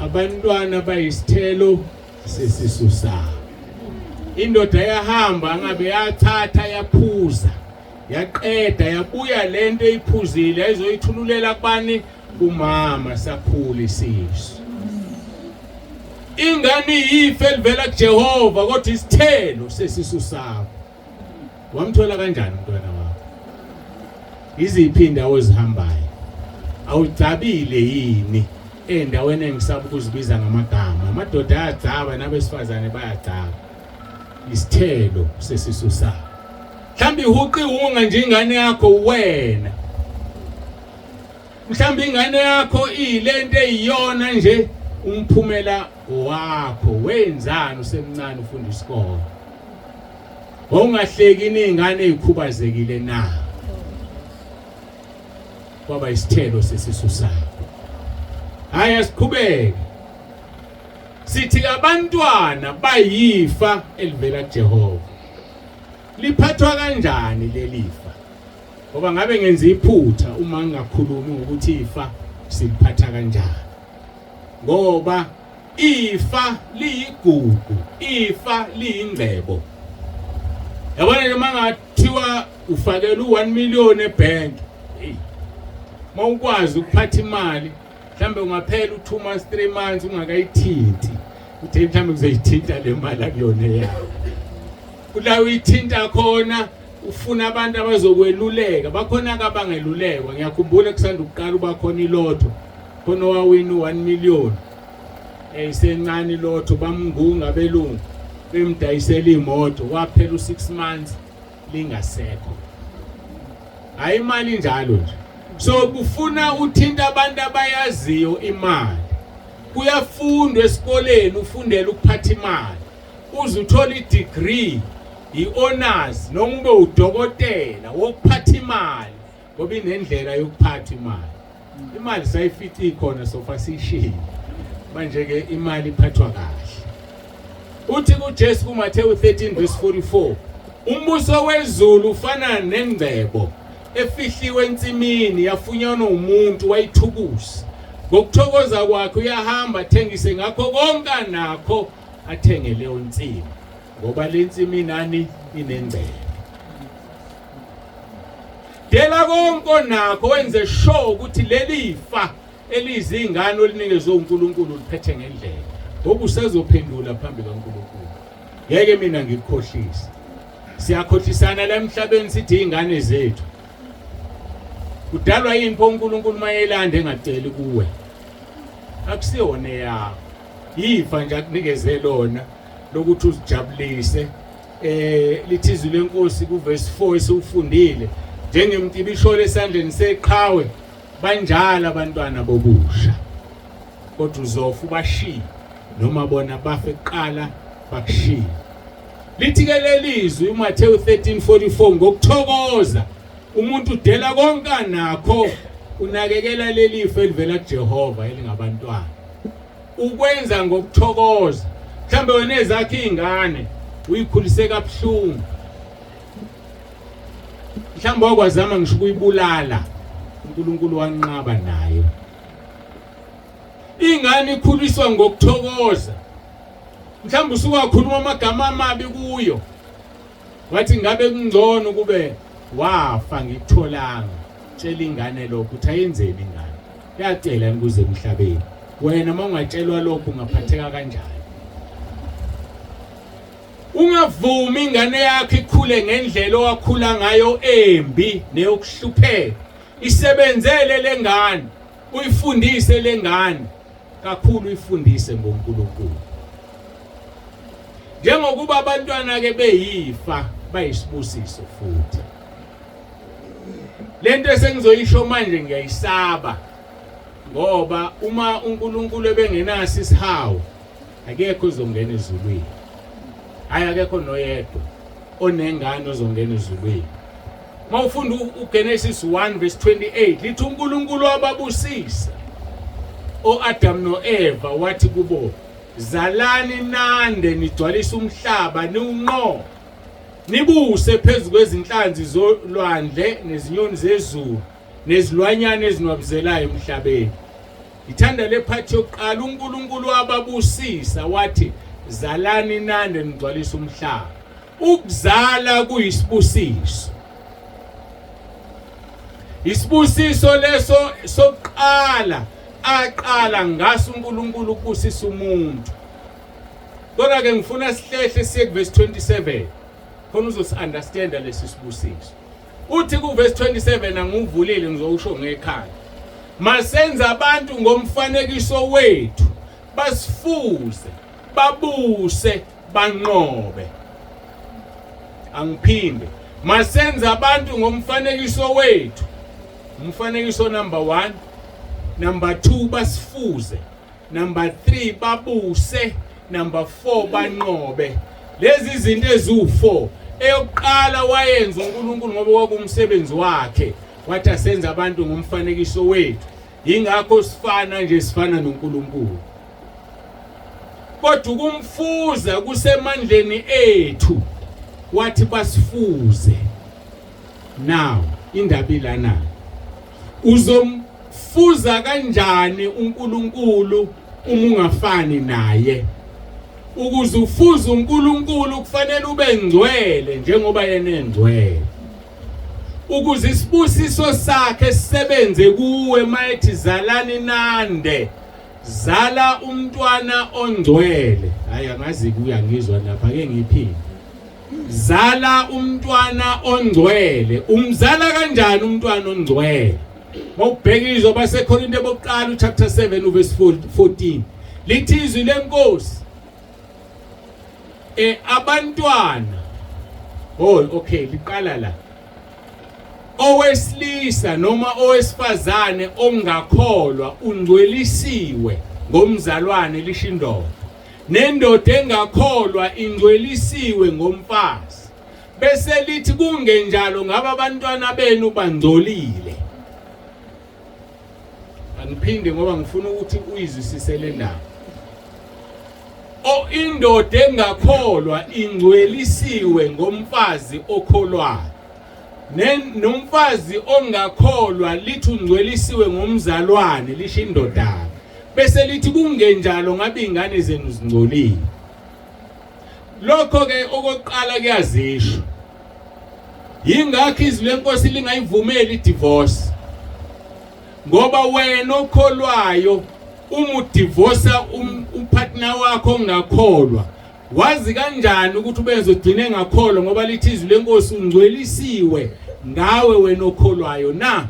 S3: abantwana bayisithelo sesisu sabo. Indoda yahamba ngabe yathatha yaphuza, yaqeda yabuya lento eyiphuzile yayizoyithululela kubani? Kumama. Sakhula isisu. Ingane iyifa elivela kuJehova, kodwa isithelo sesisu sakho. Wamthola kanjani umntwana wakho? Iziphi indawo ozihambayo? Awugcabile yini endaweni engisaba ukuzibiza ngamagama? Amadoda ayagcaba nabesifazane bayagcaba. Isithelo sesisu sakho. Mhlawumbe ihuqi unga nje ingane yakho wena. Mhlawumbe ingane yakho iyilento eyiyona nje umphumela wakho. Wenzani usemncane ufunda isikole? Wawungahleki iningane ezikhubazekile na? Kwaba isithelo sesisu sakho. Hayi, asiqhubeke. Sithi abantwana bayifa elivela kuJehova. Liphathwa kanjani lelifa? Ngoba ngabe ngenza iphutha uma ngingakhulumi ngokuthi ifa siliphatha kanjani. Ngoba ifa liyigugu, ifa liyingcebo. Yabona nje mangathiwa ufakela u1 million ebank, hey, mawukwazi ukuphatha imali mhlambe ungaphela u2 months 3 months ungakayithinti, uthe mhlambe kuzoyithinta le mali akuyona yakho. Kula uyithinta khona ufuna abantu abazokweluleka, bakhona abangelulekwa. Ngiyakhumbula kusanda ukuqala uba khona ilotho, khona owawina u1 million eyisencane ilotho, bamngunga abelungu bemdayisela imoto, waphela u6 months lingasekho. Hayi, imali injalo nje. So kufuna uthinta abantu abayaziyo imali. Kuyafundwa esikoleni, ufundela ukuphatha imali, uze uthole i-degree, i-honors, noma ube udokotela wokuphatha imali, ngoba inendlela yokuphatha imali. Imali sayifica ikhona, sofa siyishilo. Manje ke imali iphathwa kahle. Uthi kuJesu kuMathewu 13 verse 44, umbuso wezulu ufana nengcebo efihliwe ensimini, yafunyanwa umuntu wayithukusa. Ngokuthokoza kwakhe uyahamba athengise ngakho konke anakho, athenge leyo nsimi, ngoba le nsimi nani inengcebo. Dela konke onakho, wenze sure ukuthi leli fa elizingane olinikezwe uNkulunkulu uliphethe ngendlela, ngoba usazophendula phambi kaNkulunkulu. Ngeke mina ngikukhohlise. Siyakhohlisana la emhlabeni, sithi izingane zethu. Kudalwa yini pho uNkulunkulu mayelanda engaceli kuwe? Akusiyona yakho, yifa nje akunikeze lona lokuthi uzijabulise. Lithi izwi lenkosi kuverse 4 esiwufundile, njengemcibisholo esandleni seqhawe banjalo abantwana bobusha, kodwa uzofa ubashiye, noma bona bafe kuqala bakushiye. Lithi ke lelizwi uMathewu 13:44, ngokuthokoza umuntu udela konke anakho, unakekela lelifa elivela kuJehova elingabantwana. Ukwenza ngokuthokoza. Mhlambe wena ezakhe izingane uyikhulise kabuhlungu, mhlawumbe wakwazama ngisho ukuyibulala, uNkulunkulu wanqaba nayo. Ingane ikhuliswa ngokuthokoza. Mhlawumbe usuwakhuluma amagama amabi kuyo, wathi ngabe kungcono kube wafa ngikutholanga. Tshela ingane lokho, uthi ayenzeni ingane? Yacela kuze emhlabeni. Wena uma ungatshelwa lokho ungaphatheka kanjani? Ungavumi ingane yakho ikhule ngendlela owakhula ngayo embi neyokuhlupheka. Isebenzele lengane, uyifundise lengane kakhulu, uyifundise ngoNkulunkulu. Njengokuba abantwana ke beyifa, bayisibusiso futhi. Lento esengizoyisho manje ngiyayisaba, ngoba uma uNkulunkulu ebengenaso isihawu, akekho ozongena ezulwini. Hayi, akekho noyedwa onengane ozongena ezulwini. Mawufunda uGenesis 1 verse 28, lithi uNkulunkulu wababusisa oAdam noEva, wathi kubo, zalani nande, nigcwalise umhlaba, niwunqobe, nibuse phezu kwezinhlanzi zolwandle nezinyoni zezulu nezilwanyana ezinwabuzelayo emhlabeni. Ngithanda le part yokuqala, uNkulunkulu wababusisa wathi Zalani nande nigcwalise umhlaba. Ukuzala kuyisibusiso. Isibusiso leso sokuqala aqala ngaso uNkulunkulu ukubusisa umuntu. Kodwa ke ngifuna sihlehle siye kuverse 27 khona uzosi understanda lesi sibusiso. Uthi kuverse 27 anguvulile ngizowusho ngekhaya. Masenza abantu ngomfanekiso wethu basifuze babuse banqobe. Angiphinde masenza abantu ngomfanekiso wethu. Umfanekiso number 1, number 2 basifuze, number 3 babuse, number 4 banqobe. Lezi zinto eziwu4 eyokuqala wayenza uNkulunkulu ngoba kwakumsebenzi wakhe wathi asenze abantu ngomfanekiso wethu. Yingakho sifana nje sifana noNkulunkulu. Kodwa ukumfuza kusemandleni ethu wathi basifuze. Now indaba ilana. Uzomfuza kanjani uNkulunkulu uma ungafani naye? Ukuze ufuze uNkulunkulu kufanele ube ngcwele njengoba yena engcwele. Ukuze isibusiso sakhe sisebenze kuwe mayethi zalani nande zala umntwana ongcwele. Hayi angazi kuya ngizwa lapha ke ngiphinde. Zala umntwana ongcwele. Umzala kanjani umntwana ongcwele? Mawubheka izwi abaseKorinte bokuqala uchapter 7 uverse 14 lithi izwi lenkosi abantwana oh okay liqala la owesilisa noma owesifazane ongakholwa ungcwelisiwe ngomzalwane lisho indoda nendoda engakholwa ingcwelisiwe ngomfazi bese lithi kungenjalo ngabe abantwana benu bangcolile. Angiphinde ngoba ngifuna ukuthi uyizwisise le ndaba. O indoda engakholwa ingcwelisiwe ngomfazi okholwayo. Nomfazi ongakholwa lithi ungcwelisiwe ngomzalwane lisho indodana. Bese lithi kungenjalo ngabe ingane zenu zingcolile. Lokho ke okokuqala kuyazisho. Yingakho izwi lenkosi lingayivumeli idivorce. Ngoba wena okholwayo uma udivorce umpartner wakho ongakholwa wazi kanjani ukuthi ubezogcina engakholwa ngoba lithi izwi lenkosi ungcwelisiwe ngawe wena okholwayo na?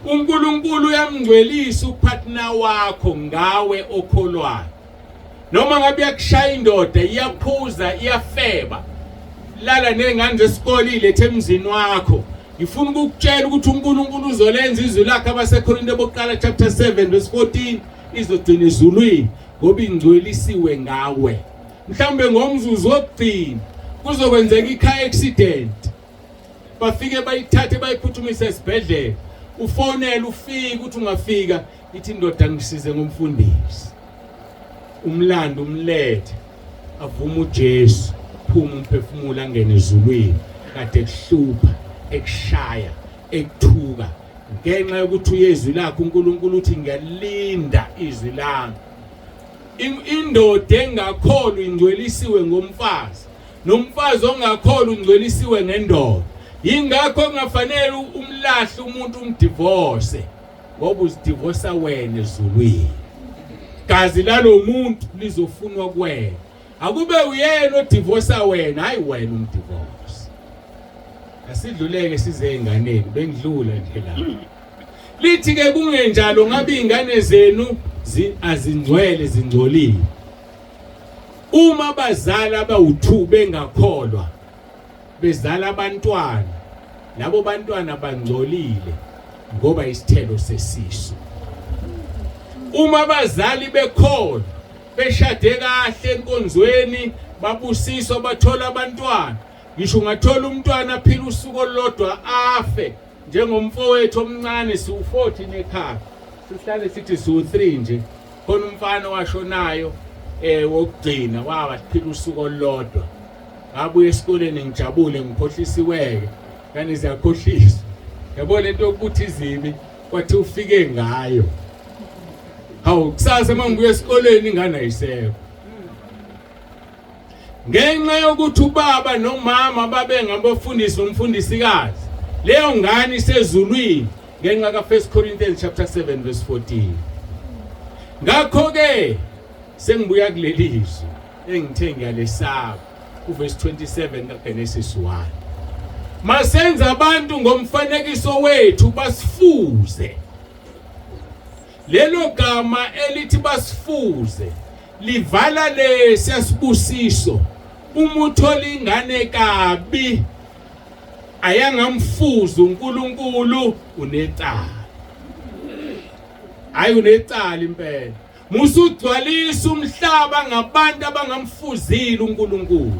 S3: uNkulunkulu uyamngcwelisa upartner wakho ngawe okholwayo. Noma ngabe iyakushaya indoda iyaphuza iyafeba lala nezingane zesikole ilethe emzini wakho ngifuna ukukutshela ukuthi uNkulunkulu uzolenza izwi lakhe abaseKorinte bokuqala chapter 7 verse 14 izogcina ezulwini ngoba ingcwelisiwe ngawe. Mhlawumbe ngomzuzu wokugcina kuzokwenzeka i-car accident bafike bayithathe bayiphuthumise esibhedlela ufonele ufike ukuthi ungafika ithi indoda ngisize ngomfundisi umlando umlethe avuma uJesu phuma umphefumulo angene ezulwini kade kuhlupha ekushaya ekuthuka ngenxa yokuthi uyezwi lakhe uNkulunkulu uthi ngiyalinda izwi lami. Indoda engakholwa ingcwelisiwe ngomfazi nomfazi ongakholwa ungcwelisiwe ngendoda. Yingakho kungafanele umlahle umuntu umdivorce ngoba uzidivorsa wena ezulwini. Gazi lalomuntu lizofunwa kuwena. Akube uyena odivorsa wena, hayi wena umdivorce. Asidluleke size enganeni, bengidlula nje la. Lithi ke kungenjalo ngabe izingane zenu azingcwele zingcolile. Uma abazali abawu-2 bengakholwa bezala abantwana, labo bantwana bangcolile ngoba isithelo sesisu. Uma abazali bekholwa beshade kahle enkonzweni babusiswa bathola abantwana, ngisho ungathola umntwana aphila usuku olulodwa afe njengomfowethu omncane siwu-14 ekhaya sihlale sithi siwu-3 nje khona umfana owashonayo wokugcina waphila usuku olulodwa ngabuya esikoleni ngijabule ngikhohlisiweke kanti ziyakhohliswa yabo lento yokuthi izibi kwathi ufike ngayo hawu kusasa uma ngibuya esikoleni ingane ayisekho. Ngenxa yokuthi ubaba nomama babe ngabafundisi nomfundisikazi, leyo ngane isezulwini ngenxa ka-1 Corinthians chapter 7 verse 14. Ngakho ke sengibuya kuleli zwi engithe ngiyalesaba uverse 27 kaGenesis 1. Masenza abantu ngomfanekiso wethu basifuze. Lelo gama elithi basifuze livala lesiya sibusiso. Uma uthola ingane kabi ayangamfuza uNkulunkulu, unecala. Hayi, unecala impela. Musugcwalisa umhlaba ngabantu abangamfuzile uNkulunkulu,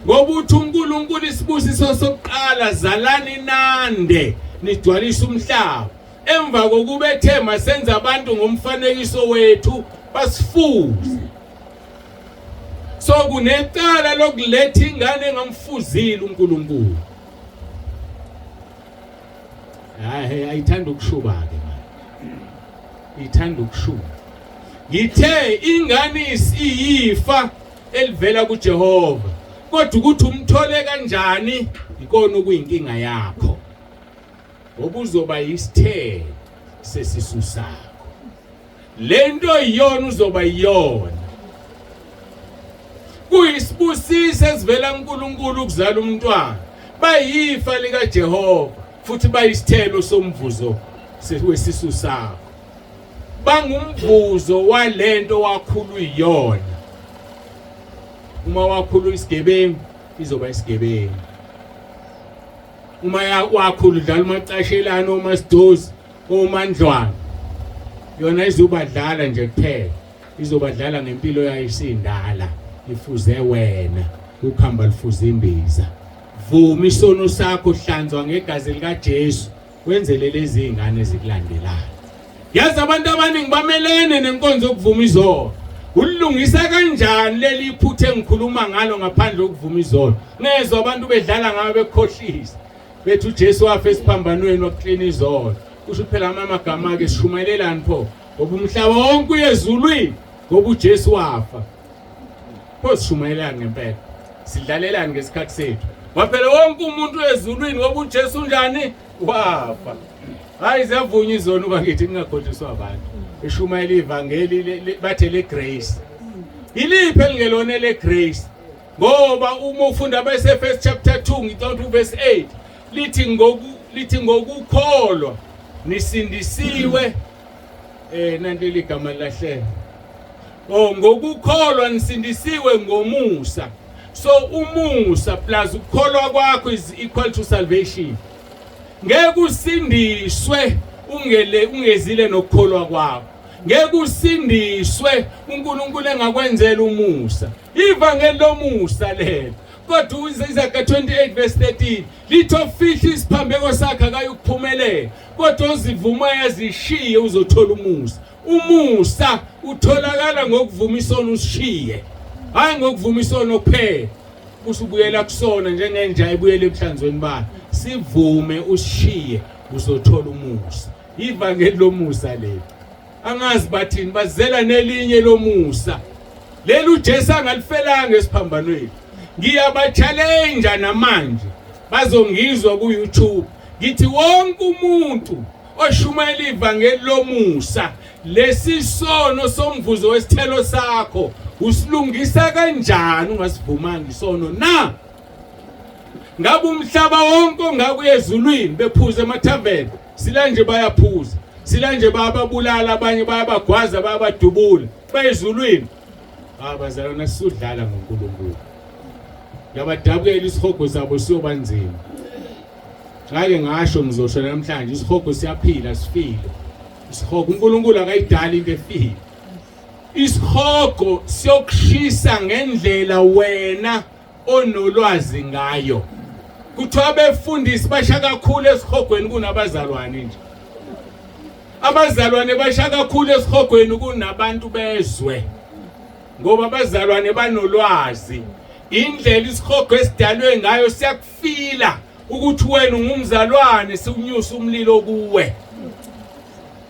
S3: ngoba uthi uNkulunkulu isibusiso sokuqala, zalani nande nigcwalise umhlaba. Emva kokuba ethe masenze abantu ngomfanekiso wethu basifuze, so kunecala lokuletha ingane engamfuzile uNkulunkulu. Hayi, ayithanda ukushuba ke manje, ithanda ukushuba. Ngithe ingane isiyifa elivela kuJehova, kodwa ukuthi umthole kanjani ikona okuyinkinga yakho, ngoba uzoba yisithelo sesisu sakho. Lento iyona uzoba iyona. Kuyisibusiso esivela kuNkulunkulu ukuzala umntwana. Bayifa likaJehova futhi bayisithelo somvuzo wesisu sakho. Bangumvuzo walento wakhulu iyona. Uma wakhulu isigebengu, izoba isigebengu. Uma wakhulu udlala umacashelana, omasidozi, omandlwana, yona izobadlala nje kuphela, izobadlala ngempilo yayo isindala, ifuze wena. Ukhamba lifuze imbiza. Vuma isono sakho, hlanzwa ngegazi likaJesu, wenzele lezi izingane ezikulandelayo. Yazi abantu abaningi bamelene nenkonzo yokuvuma izono. Ulungisa kanjani leli iphutha engikhuluma ngalo ngaphandle kokuvuma izono? Ngezwe abantu bedlala ngayo, bekhohlisa, bethi uJesu wafa esiphambanweni wakuklina izono. Kusho phela amagama ke sishumayelelani pho, ngoba umhlaba wonke uyezulwini ngoba uJesu wafa. Pho sishumayelani ngempela? Sidlalelani ngesikhathi sethu? Ngoba phela wonke umuntu uyezulwini ngoba uJesu unjani? Wafa. Hayi, ziyavunywa izono bakithi, ningakhohliswa abantu. Eshumayela ivangeli bathe le grace. Iliphi elingelona le grace? Ngoba uma ufunda bese first chapter 2, ngicabanga uverse 8, lithi ngokukholwa nisindisiwe. Nanti ligama lahleka. Oh, ngokukholwa nisindisiwe ngomusa. So umusa plus ukukholwa kwakho is equal to salvation. Ngeke usindiswe ungele ungezile nokukholwa kwakho. Ngeke usindiswe uNkulunkulu engakwenzela umusa. Ivangeli lomusa lelo. Kodwa Isaiah 28 verse 13 lithi ofihla isiphambeko sakhe akayukuphumelela, kodwa ozivuma yazishiye uzothola umusa. Umusa utholakala ngokuvuma isono usishiye, hayi ngokuvuma isono kuphela usubuyela kusona njengenja ebuyele ebuhlanzweni bayo. Sivume usishiye, uzothola umusa. Ivangeli lomusa leli. Angazi bathini, bazela nelinye lomusa leli uJesu angalifelanga esiphambanweni. Ngiyaba-challenge namanje, bazongizwa ku YouTube, ngithi wonke umuntu oshumayela ivangeli lomusa, lesi sono somvuzo wesithelo sakho usilungisa kanjani ungasivumanga isono na? Ngabe umhlaba wonke ongakuya ezulwini bephuza emathaveni, sila nje bayaphuza, sila nje bayababulala abanye, bayabagwaza, bayabadubula, bayezulwini. Ah, bazalwana, sisudlala ngoNkulunkulu. Yabadabukela, isihogo sabo siyoba nzima. Ngake ngasho, ngizosho namhlanje, isihogo siyaphila, sifile isihogo. uNkulunkulu akayidali into efile. Isihogo siyokushisa ngendlela wena onolwazi ngayo. Kuthiwa abefundisi basha kakhulu esihogweni kunabazalwane nje. Abazalwane basha kakhulu esihogweni kunabantu bezwe, ngoba abazalwane banolwazi. Indlela isihogo esidalwe ngayo, siyakufila ukuthi wena ungumzalwane, siwunyusa umlilo kuwe.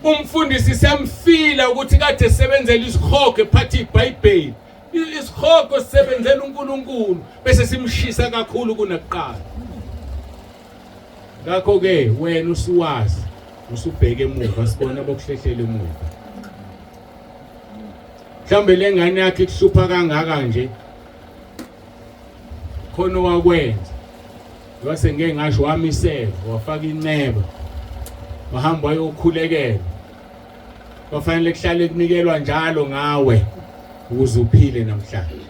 S3: Umfundisi siyamfila ukuthi kade sebenzela isihogo, ephatha iBhayibheli. Isihogo sisebenzela uNkulunkulu bese simshisa kakhulu kunakuqala. Ngakho ke wena usuwazi usubheke emuva sibona abokuhlehlela emuva. Mhlawumbe lengane yakhe ikuhlupha kangaka nje khona owakwenza wase ngeke ngasho wamisela wafaka inceba wahamba wayokhulekela kwafanele kuhlale kunikelwa njalo ngawe ukuze uphile namhlanje.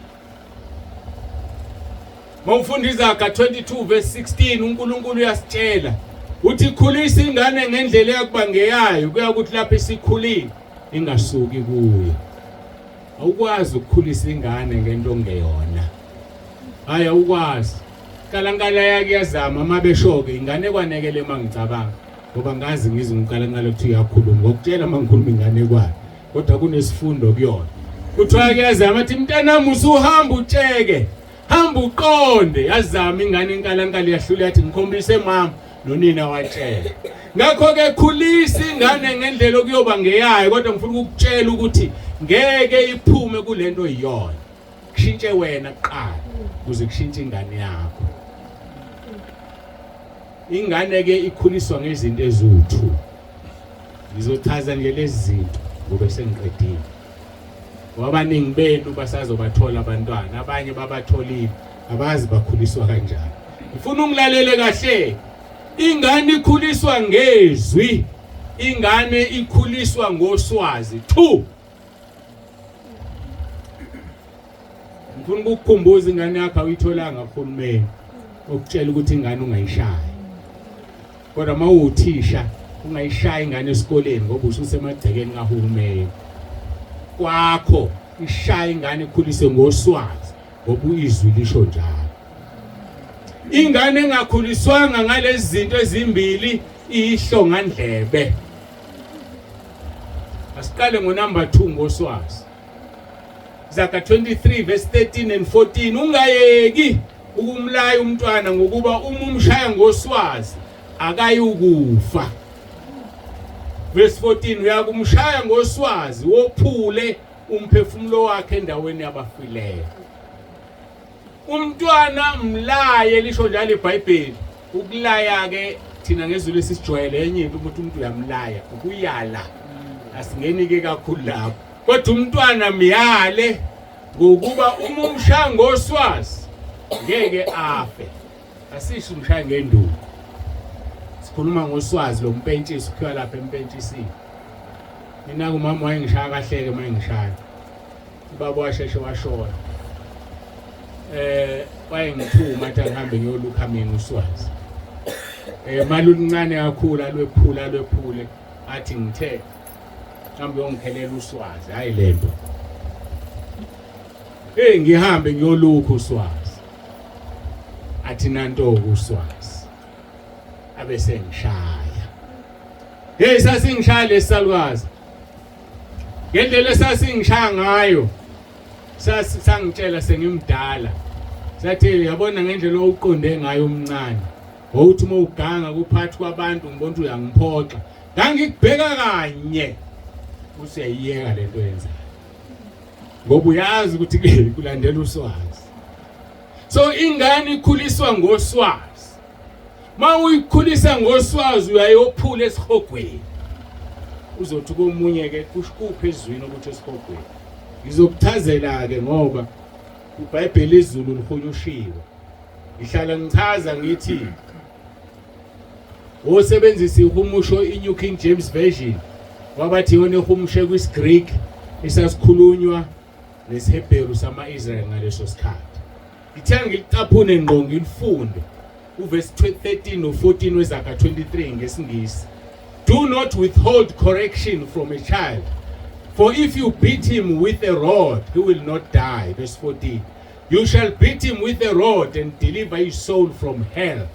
S3: Mawufunda iZaga 22 verse 16 uNkulunkulu uyasitshela uthi khulisa ingane ngendlela eyakuba ngeyayo kuya ukuthi lapho isikhulile ingasuki kuyo. Awukwazi ukukhulisa ingane ngento ongeyona. Hayi awukwazi. Kalankala yake yazama uma besho-ke ingane kwanekele uma ngicabanga ngoba ngazi ngizwe ngikalankala ukuthi uyakhuluma ngokutshela uma ngikhuluma inganekwane kodwa kunesifundo kuyona. Kuthiwa kuyazama athi mntanami usuhamba utsheke hamba uqonde yazama ingane inkalankala yahlula yathi ngikhombise mama nonina watshela. Ngakho ke khulisa ingane ngendlela okuyoba ngeyayo kodwa ngifuna ukukutshela ukuthi ngeke iphume kulento iyona. Kushintshe wena kuqala ukuze kushintshe ingane yakho. Ingane ke ikhuliswa ngezinto eziwu-2. Ngizochaza nje lezi zinto ngoba sengiqedile. Wabaningi benu basazobathola abantwana, abanye babatholile, abazi bakhuliswa kanjani. Ngifuna ungilalele kahle. Ingane ikhuliswa ngezwi, ingane ikhuliswa ngoswazi. 2 Ngifuna ukukukhumbuza ingane yakho awuyitholanga kuhulumeni okutshela ukuthi ingane ungayishayi. Kodwa uma uwuthisha ungayishayi ingane esikoleni ngoba ususemagcekeni kahulumeni. Kwakho ishaya ingane ikhulise ngoswazi ngoba izwi lisho njalo. Ingane engakhuliswanga ngalezi zinto ezimbili iyihlongandlebe. Asiqale ngonumber 2 ngoswazi. Zaga 23 verse 13 and 14 ungayeki ukumlaya umntwana ngokuba uma umshaya ngoswazi akayukufa. Verse 14 uyakumshaya ngoswazi wophule umphefumulo wakhe endaweni yabafileyo. Umntwana mlaye lisho njalo iBhayibheli. Ukulaya ke thina ngezulu esisijwayele enye into ukuthi umuntu uyamlaya ukuyala. Asingeni ke kakhulu lapho. Kodwa umntwana myale ngokuba uma umshaya ngoswazi ngeke afe. Asisho umshaya ngenduku. Sikhuluma ngoswazi lompentshisi ukhiwa lapha empentshisini. Mina kumama wayengishaya kahleke uma engishaya. Ubaba washeshe washona. Wayengithuma athi angihambe ngiyolukha mina uswazi. Mali oluncane kakhulu alwephula alwephule athi ngithe mhlawumbe uyongikhelela uswazi hayi lento. Hey ngihambe ngiyolukha uswazi. Athi nanto uswazi. Abe sengishaya. Hey sasingishaya lesalukazi. Ngendlela esasingishaya ngayo sangitshela sengimdala sathi yabona ngendlela owuqonde ngayo umncane wawuthi uma uganga kuphathi kwabantu ngibona ukuthi uyangiphoxa ngangikubheka kanye usuyayiyeka lento yenzayo ngoba uyazi ukuthi kulandela uswazi. So ingane ikhuliswa ngoswazi. Uma uyikhulisa ngoswazi uyayophula esihogweni. Uzothi komunye ke kushikuphi ezwini ukuthi esihogweni. Ngizokuchazela ke ngoba iBhayibheli izulu lihunyushiwe. Ngihlala ngichaza ngithi osebenzisa ihumusho iNew King James Version wabathi yona ehumushe kwisiGreek esasikhulunywa nesiHebheru sama-Israyeli ngaleso sikhathi. Ngithe ngilicaphune ngqo ngilifunde uvesi 13 no-14 weZaga 23 ngesiNgisi. Do not withhold correction from a child, for if you beat him with a rod, he will not die. Verse 14. You shall beat him with a rod and deliver his soul from hell.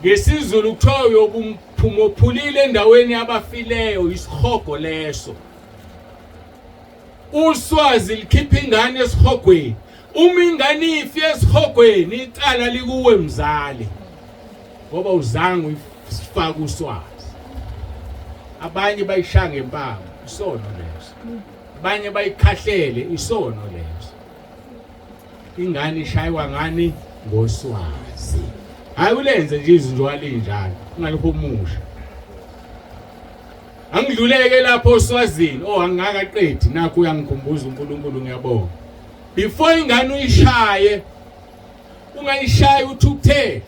S3: NgesiZulu kuthiwa uyobumphuma endaweni yabafileyo isihogo leso. Uswazi likhipha ingane esihogweni. Uma ingane ifi esihogweni icala likuwe mzali. Ngoba uzange uyifake uswazi. Abanye bayishaya ngempama, isono leso. Banye bayikhahlele isono leso. Ingane ishaywa ngani? Ngoswazi. Hayi ulenze nje izinto walinjalo, ungalihumusha. Angidluleke lapho oswazini, oh angingakaqedi nakho uyangikhumbuza uNkulunkulu ngiyabonga. Before ingane uyishaye, ungayishayi uthukuthele.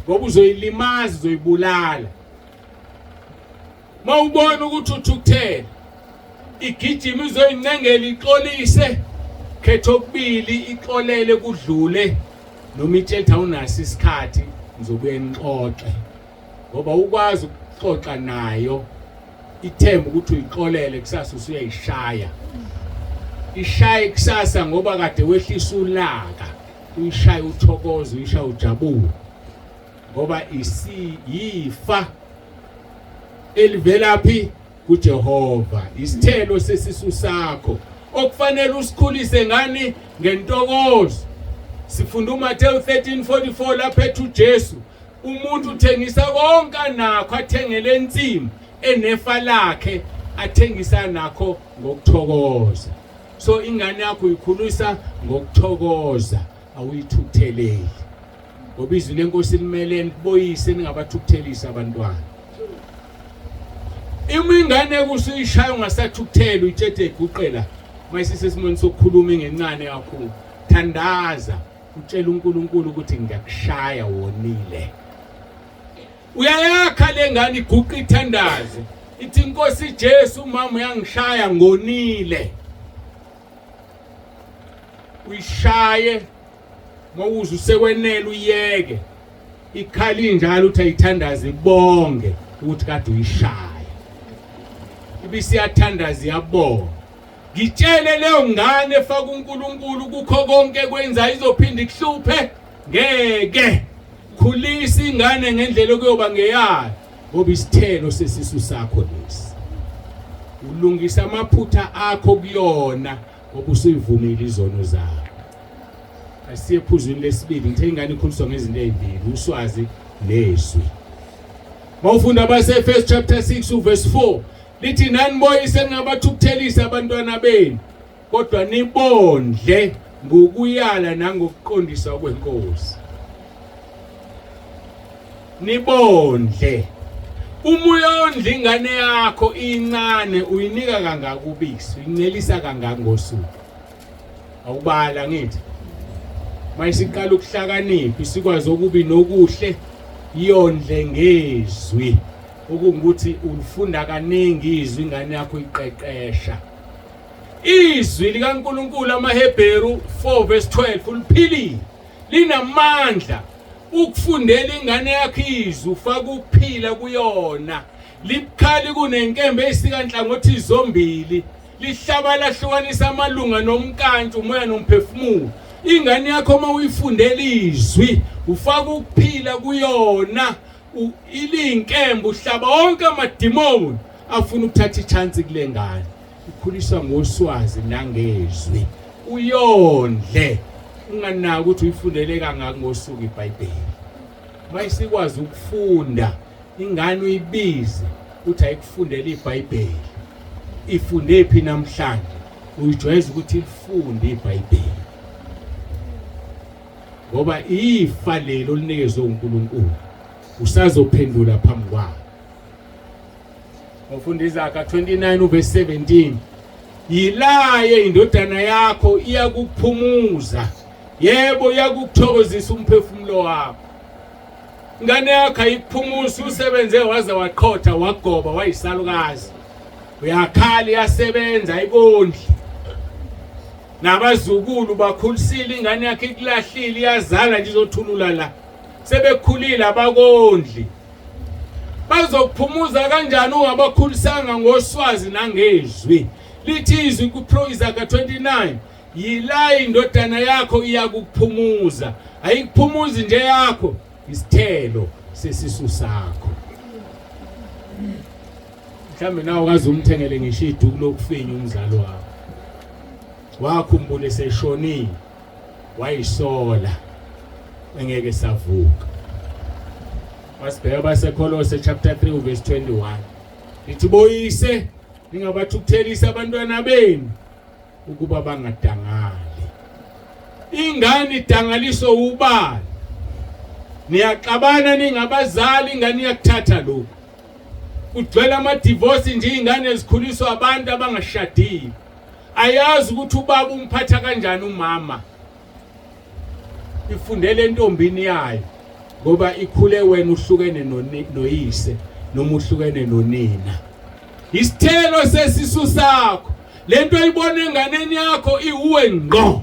S3: Ngoba uzoyilimaza, uzoyibulala. Mawubona ukuthi uthukuthele, igijima izoyincengela ixolise, khetha okubili ixolele kudlule noma itshetha awunaso isikhathi ngizobuye nixoxe. Ngoba ukwazi ukuxoxa nayo ithemba ukuthi uyixolele kusasa usuyayishaya. Ishaye kusasa ngoba kade wehlisa ulaka, uyishaye uthokoze, uyishaye ujabule. Ngoba isiyifa elivelaphi kuJehova, isithelo sesisu sakho okufanele usikhulise ngani? Ngentokozo. Sifunda uMathewu 13:44 lapho ethi uJesu umuntu uthengisa konke anakho athengele insimu enefa lakhe athengisa nakho ngokuthokoza. So ingane yakho uyikhulisa ngokuthokoza, awuyithukutheleli. Ngoba izwi lenkosi limelene kuboyise ningabathukuthelisi abantwana. Uma ingane kusuyishaya ungasathukuthela uyitshethe iguqela mayisisesimweni sokukhuluma ingencane kakhulu. Thandaza utshela uNkulunkulu ukuthi ngiyakushaya wonile. Uyayakha lengane iguqa ithandaze. Ithi Nkosi Jesu umama uyangishaya ngonile. Uyishaye mawuze usekwenela uyeke ikhala injalo uthi ayithandaze ibonge ukuthi kade uyishaya. Ibisiyathandaza iyabonga. Ngitshele leyo ngane efaka uNkulunkulu kukho konke kwenza izophinda ikuhluphe ngeke. Khulisa ingane ngendlela okuyoba ngeyayo ngoba isithelo sesisu sakho lesi. Ulungisa amaphutha akho kuyona ngoba usuyivumile izono zakho. Asiye ephuzwini lesibili, ngithe ingane ikhuliswa ngezinto ezimbili, uswazi nezwi. Mawufunda abaseEfesu chapter 6 uverse 4 lithi nani boyise ningabathukuthelisi abantwana benu kodwa nibondle ngokuyala nangokuqondisa kwenkosi. Nibondle. Uma uyondla ingane yakho incane uyinika kangaka ubisi, uyincelisa kangaka ngosuku. Awubala ngithi. Mayisiqala ukuhlakanipha isikwazi okubi nokuhle yondle ngezwi. Okungukuthi ulifunda kaningi izwi ingane yakho iqeqesha. Izwi likaNkulunkulu amaHebheru 4 verse 12 uliphilile linamandla ukufundela ingane yakho izwi ufaka ukuphila kuyona libukhali kunenkemba eyisika nhlangothi zombili lihlaba lahlukanisa amalunga nomkantsha umoya nomphefumulo ingane yakho uma uyifundela izwi ufaka ukuphila kuyona ilinkemba uhlaba wonke amadimoni afuna ukuthatha ichance kule ngane. Ikhuliswa ngoswazi nangezwi, uyondle unganaki ukuthi uyifundele kangaki ngosuku iBhayibheli. Mayisikwazi ukufunda ingane uyibize uthi ayikufundele iBhayibheli. Ifunde phi namhlanje? Uyijwayeza ukuthi ilifunde iBhayibheli. Ngoba ifa lelo olinikezwe uNkulunkulu usazophendula phambi kwakhe. Ngofunda iZaga 29 uverse 17. Yilaye indodana yakho iyakuphumuza. Yebo iyakuthokozisa umphefumulo wakho. Ingane yakho ayikuphumuza usebenze waze waqhotha wagoba wayisalukazi. Uyakhala iyasebenza ayikondli. Nabazukulu bakhulisile ingane yakhe ikulahlile iyazala nje izothulula la. Sebekhulile abakondli. Bazokuphumuza kanjani ungabakhulisanga ngoswazi nangezwi? Lithi izwi kuPro Isaka 29 yila indodana yakho iyakuphumuza. Ayikuphumuzi nje yakho, isithelo sesisu sakho. Mhlawumbe nawe ukaze umthengele ngisho iduku lokufinya umzali wakho. Wakhumbula eseshonile wayisola engeke savuka. Wasibheka baseKholose chapter 3 verse 21. Lithi boyise Ningabathukuthelisi abantwana benu ukuba bangadangali. Ingane idangaliswa ubani? Niyaxabana ningabazali, ingane iyakuthatha lokhu. Kugcwele ama-divorce nje, iy'ngane zikhuliswa abantu abangashadile. Ayazi ukuthi ubaba umphatha kanjani umama. Ifundele entombini yayo ngoba ikhule wena uhlukene noyise noma uhlukene nonina. Isithelo sesisu sakho, lento oyibona enganeni yakho iwuwe ngqo.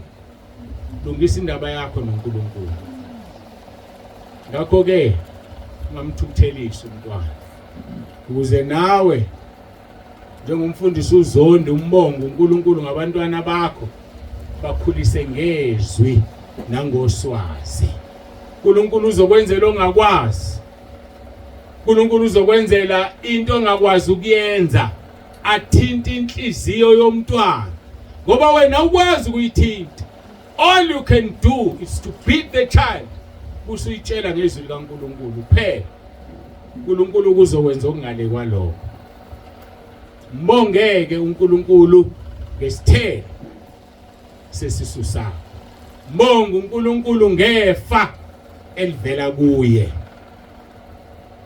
S3: Lungisa indaba yakho noNkulunkulu. Ngakho ke ungamthukuthelisi umntwana, ukuze nawe njengomfundisi uZondi umbongo uNkulunkulu ngabantwana bakho, bakhulise ngezwi nangoswazi. uNkulunkulu uzokwenzela ongakwazi. uNkulunkulu uzokwenzela into ongakwazi ukuyenza, athinta inhliziyo yomntwana, ngoba wena ukwazi ukuyithinta. All you can do is to beat the child, usuyitshela ngezwi likaNkulunkulu kuphela. uNkulunkulu kuzokwenza okungale kwalokho. Mbongeke uNkulunkulu ngesithelo sesisu sakho. Mbonga uNkulunkulu ngefa elivela kuye.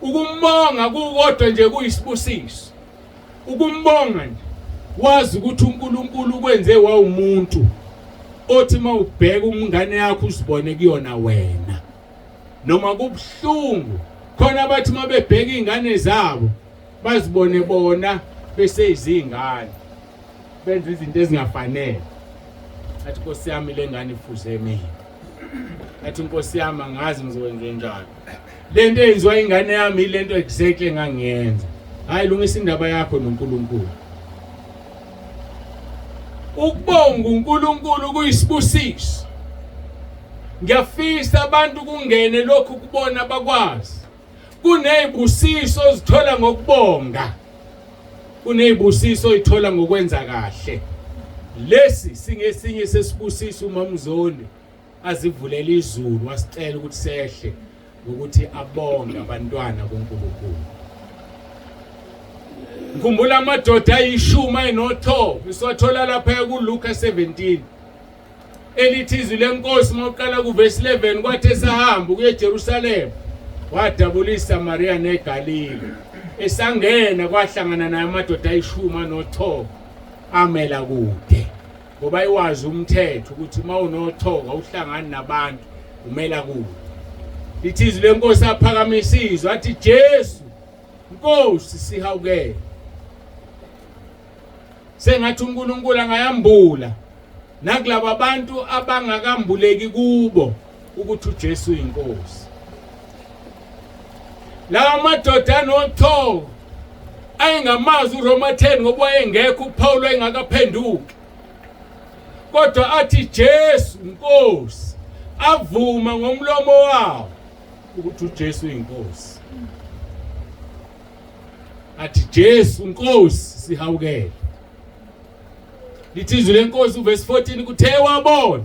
S3: Ukumbonga kukodwa nje kuyisibusiso. Ukumbonga nje wazi ukuthi uNkulunkulu ukwenze wawumuntu othi mawubheka umngane yakho uzibone kuyona wena. Noma kubuhlungu khona bathi mabebheka izingane zabo bazibone bona beseyizingane benza izinto ezingafanele. Athi Nkosi yami lengane ifuze mina. Athi Nkosi yami angazi ngizokwenza njani. Lento eyenziwa ingane yami ilento exactly engangiyenza. Hayi, lungisa indaba yakho noNkulunkulu. Ukubonga uNkulunkulu kuyisibusiso. Ngiyafisa abantu kungene lokhu kubona bakwazi. Kunezibusiso ozithola ngokubonga. Kunezibusiso oyithola ngokwenza kahle. Lesi singesinye sesibusiso uMamZondi azivulela izulu wasicela ukuthi sehle ngokuthi abonge abantwana kuNkulunkulu. Ngikhumbula amadoda ayishumi ayinothoba, isiwathola lapha kuLuka 17. Elithi izwi lenkosi mawuqala kuvesi 11, kwathi esahamba ukuya eJerusalema wadabula iSamaria neGalile. Esangena kwahlangana naye amadoda ayishumi anothoba, amela kude, ngoba iwazi umthetho ukuthi uma unothoka uhlangani nabantu, umela kude. Lithi izwi lenkosi aphakamisa izwi athi, Jesu Nkosi sihawukele. Sengathi uNkulunkulu angayambula nakulaba bantu abangakambuleki kubo ukuthi uJesu uyinkosi. Lawa madoda anothoko ayengamazi uRoma 10 ngoba wayengekho uPaul, wayengakaphenduki, kodwa athi Jesu Nkosi, avuma ngomlomo wawo ukuthi uJesu uyinkosi. Athi Jesu Nkosi sihawukele. Lithi izwi lenkosi uverse 14, kuthe wabona,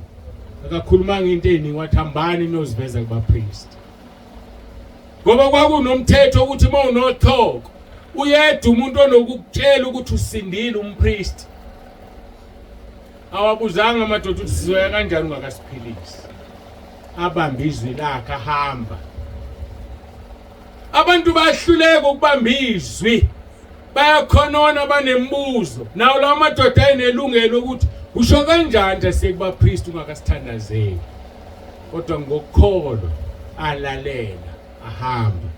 S3: akakhulumanga into eziningi, wathi hambani niyoziveza kubapriest, ngoba kwakunomthetho ukuthi uma unothoko uyedwa umuntu onokukutshela ukuthi usindile, umpriest. Awabuzanga amadoda ukuthi sizoya kanjani ungakasiphilisi, abamba izwi lakhe ahamba. Abantu bayahluleka ukubamba izwi, bayakhonona, banembuzo. Nawo lawo madoda ayinelungelo ukuthi usho kanjani nje siye kubapriest ungakasithandazeli, kodwa ngokukholwa alalela ahamba.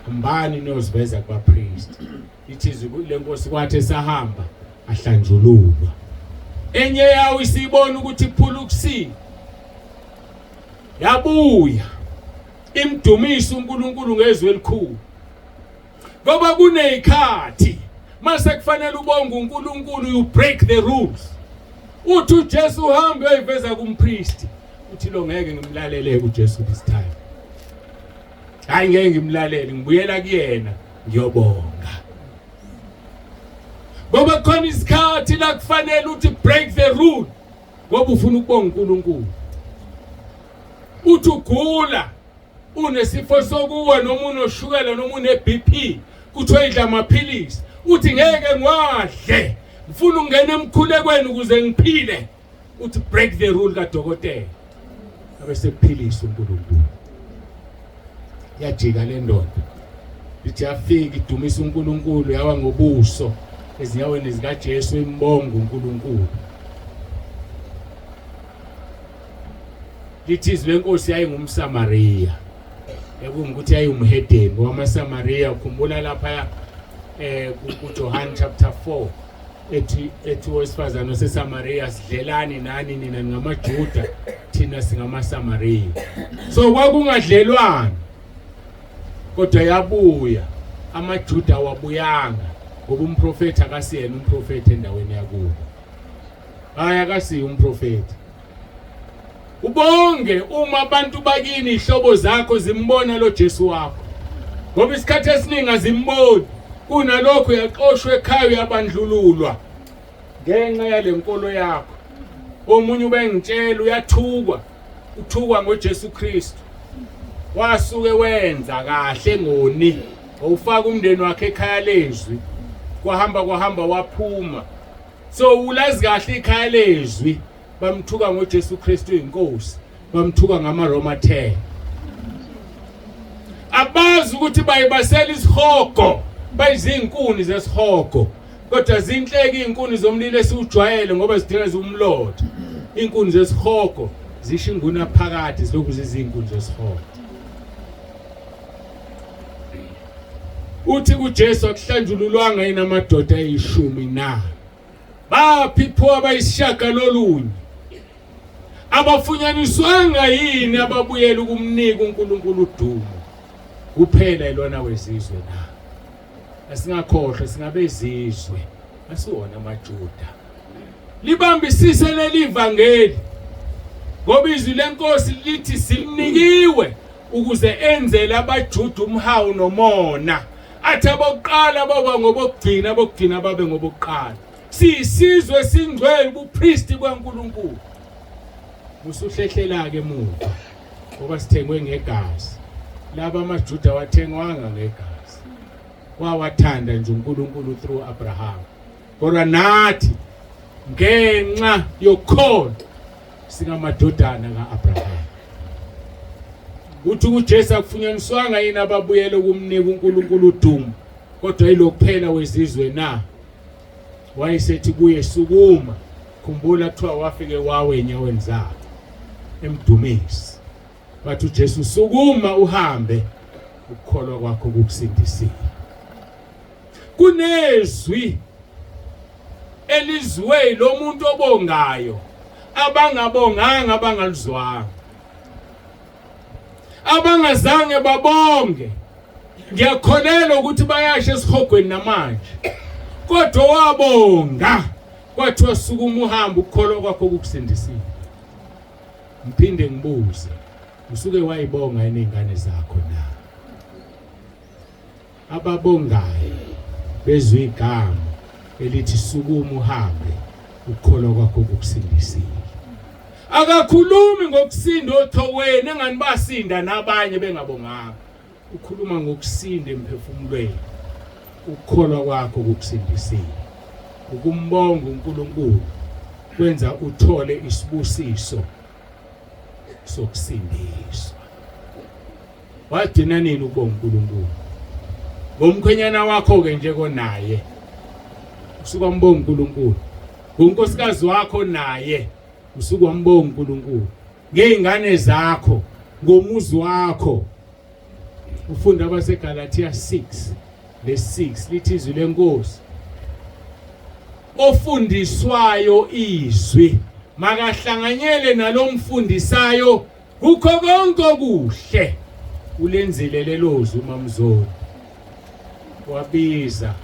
S3: Hambani niyoziveza kubapriest. Ithi izwi lenkosi kwathi esahamba ahlanjululwa. Enye yawo isibona ukuthi iphula ukusini, yabuya imdumisa uNkulunkulu ngezwi elikhulu, ngoba kunezikhathi mase kufanele ubonge uNkulunkulu, you break the rules. Uthi uJesu uhambe uyiveza kumpriest, uthi lo ngeke ngimlalele uJesu this time, hayi ngeke ngimlalele, ngibuyela kuyena ngiyobonga. Ngoba khona isikhathi la kufanele uthi break the rule ngoba ufuna ukubonga uNkulunkulu. Uthi ugula unesifo sokuwa noma unoshukela noma une-BP, kuthiwa idla amaphilisi, Uthi ngeke ngiwadle, ngifuna ukungena emkhulekweni ukuze ngiphile. Uthi break the rule kadokotela, abese kuphilisa uNkulunkulu. Yajika le ndoda, ithi yafika idumisa uNkulunkulu, yawa ngobuso ezinyaweni zikaJesu imbonga uNkulunkulu. Lithi izwi lenkosi yayingumSamariya, ekungukuthi yayingumhedeni ngoba amaSamariya, ukhumbula lapha kuJohn chapter 4 ethi owesifazane waseSamaria, sidlelani nani nina ningamaJuda, thina singamaSamariya. So kwakungadlelwana, kodwa yabuya amaJuda wabuyanga ngoba umprofeti akasiyena umprofeti endaweni yakubo. Hayi, akasiye umprofeti. Ubonge uma abantu bakini ihlobo zakho zimbona lo Jesu wakho, ngoba isikhathi esiningi azimboni. Kunalokho uyaxoshwa ekhaya, uyabandlululwa ngenxa yale nkolo yakho. Omunye ubengitshela uyathukwa, uthukwa ngoJesu Kristu. Wasuke wenza kahle ngoni, wawufaka umndeni wakhe ekhaya lezwi, kwahamba kwahamba waphuma. So ulazi kahle ikhaya lezwi, bamthuka ngoJesu Kristu inkosi, bamthuka ngamaRoma 10. Abazi ukuthi bayibasela isihogo, bayizinkuni zesihogo, kodwa zinhleke izinkuni zomlilo esiwujwayele ngoba zidinga umlotha. Inkuni zesihogo zisho inguna phakathi, zilokhu zizinkuni zesihogo. Uthi kuJesu akuhlanjululwanga yini amadoda ayishumi na? Baphi pho abayisishagalolunye? Abafunyaniswanga yini ababuyela ukumnika uNkulunkulu udumo? Kuphela ilona wezizwe na? Asingakhohlwa singabezizwe, asiwona amaJuda. Libambisise leli vangeli, ngoba izwi lenkosi lithi silinikiwe ukuze enzele abaJuda umhawu nomona. Athi abokuqala baba ngobokugcina, abokugcina babe ngobokuqala. Siyisizwe esingcwele, ubupristi bukaNkulunkulu. Musuhlehlela-ke emuva ngoba sithengwe ngegazi. Laba amaJuda wathengwanga ngegazi, wawathanda nje uNkulunkulu through Abraham. Kodwa nathi ngenxa yokholo singamadodana ka-Abraham. Uthi kuJesu akufunyaniswanga yini ababuyele ukumnika uNkulunkulu udumo, kodwa yilokuphela wezizwe na? Wayesethi kuye, sukuma. Khumbula kuthiwa wafike wawe enyaweni zakhe emdumisi. Wathi uJesu, sukuma uhambe, ukukholwa kwakho kukusindisile. Kunezwi elizwe lo muntu obongayo, abangabonganga abangalizwanga, abangazange babonge. Ngiyakholelwa ukuthi bayasha esihogweni namanje, kodwa wabonga kwathiwa sukuma uhambe, ukukholwa kwakho kukusindisile. Ngiphinde ngibuze, usuke wayibonga yini ingane zakho na? Ababongayo bezwe igama elithi sukuma uhambe, ukukholwa kwakho kukusindisile. Akakhulumi ngokusinda othokweni engani basinda nabanye bengabonganga. Ukhuluma ngokusinda emphefumulweni, ukukholwa kwakho kukusindisile. Ukumbonga uNkulunkulu kwenza uthole isibusiso sokusindiswa. Wagcina nini ukubonga uNkulunkulu? Ngomkhwenyana wakho ke nje konaye usuke wambonga uNkulunkulu. Ngonkosikazi wakho naye usuke wambonga uNkulunkulu. Ngezingane zakho, ngomuzi wakho. Ufunda abaseGalatia 6 le6 lithi izwi lenkosi, ofundiswayo izwi makahlanganyele nalomfundisayo kukho konke okuhle. Ulenzile lelozwi uMamzoni, wabiza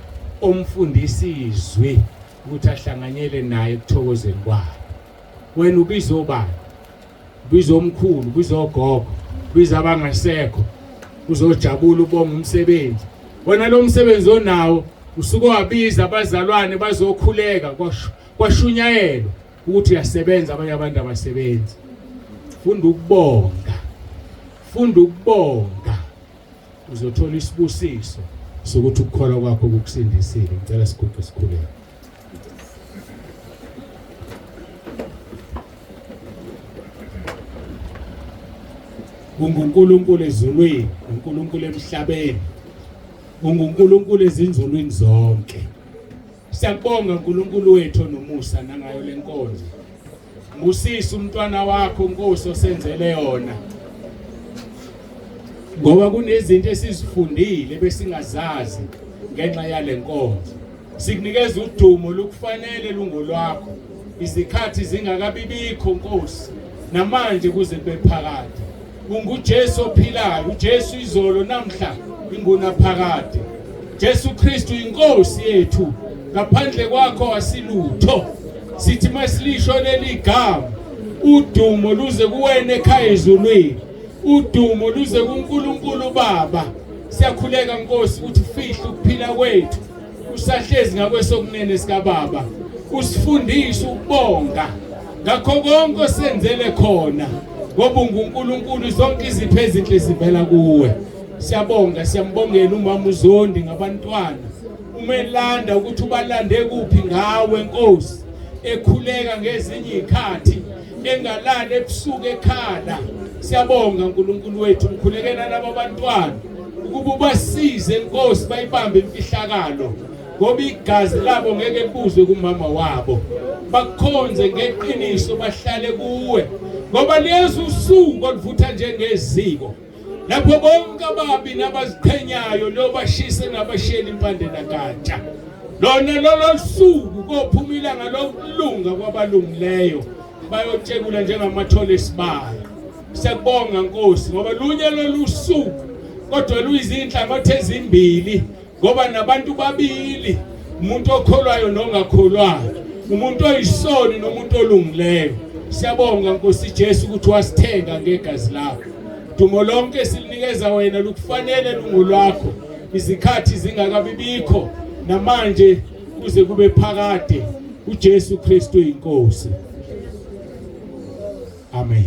S3: omfundisi izwi ukuthi ahlanganyele naye ekuthokozeni kwakhe. Wena ubiza obani? Ubiza omkhulu, ubiza ogogo, ubiza abangasekho, uzojabula ubonga umsebenzi. Wena lo msebenzi onawo usuke wabiza abazalwane bazokhuleka, kwashunyayelwa ukuthi uyasebenza, abanye abantu abasebenzi. Funda ukubonga, funda ukubonga, uzothola isibusiso Sokuthi ukukholwa kwakho kukusindisile. Ngicela siguqe sikhuleke. UnguNkulunkulu ezulwini, uNkulunkulu emhlabeni, unguNkulunkulu ezinzulwini zonke. Siyakubonga uNkulunkulu wethu onomusa nangayo lenkonzo. Musisa umntwana wakho Nkosi osenzele yona. Ngoba kunezinto esizifundile besingazazi ngenxa yalenkonzo. Sikunikeza udumo lukufanele lungolwakho. Izikhathi zingakabibikho Nkosi namanje kuze kube phakade. UnguJesu ophilayo, uJesu izolo namhla ingunaphakade. Jesu Kristu inkosi yethu, ngaphandle kwakho asilutho. Sithi masilisho leli gama, udumo luze kuwena ekhaya ezulwini, udumo luze kuNkulunkulu Baba. Siyakhuleka Nkosi ukuthi ufihle ukuphila kwethu usahlezi ngakwesokunene sikaBaba, usifundise ukubonga ngakho konke osenzele khona, ngoba unguNkulunkulu, zonke izipho ezinhle zivela kuwe. Siyabonga, siyambongela umama uZondi ngabantwana umelanda ukuthi ubalande kuphi ngawe Nkosi, ekhuleka ngezinye izikhathi engalali ebusuku ekhala. Siyabonga uNkulunkulu wethu, ngikhulekela laba bantwana ukuba ubasize Nkosi bayibambe imfihlakalo, ngoba igazi labo ngeke libuzwe kumama wabo. Bakukhonze ngeqiniso, bahlale kuwe, ngoba liyeza usuku oluvutha njengeziko lapho bonke ababi nabaziqhenyayo lobashise nabashiyela impande nagatsha. Lona lolo suku kophuma ilanga lokulunga kwabalungileyo, bayotshekula njengamathole esibaya. Siyakubonga Nkosi, ngoba lunye lolu suku kodwa luyizinhlangothi ezimbili, ngoba nabantu babili, umuntu okholwayo nongakholwayo, umuntu oyisoni nomuntu olungileyo. Siyabonga Nkosi Jesu ukuthi wasithenga ngegazi lakho. Dumo lonke silinikeza wena, lukufanele lungolwakho, izikhathi zingakabibikho namanje kuze kube phakade. uJesu Kristu inkosi. Amen.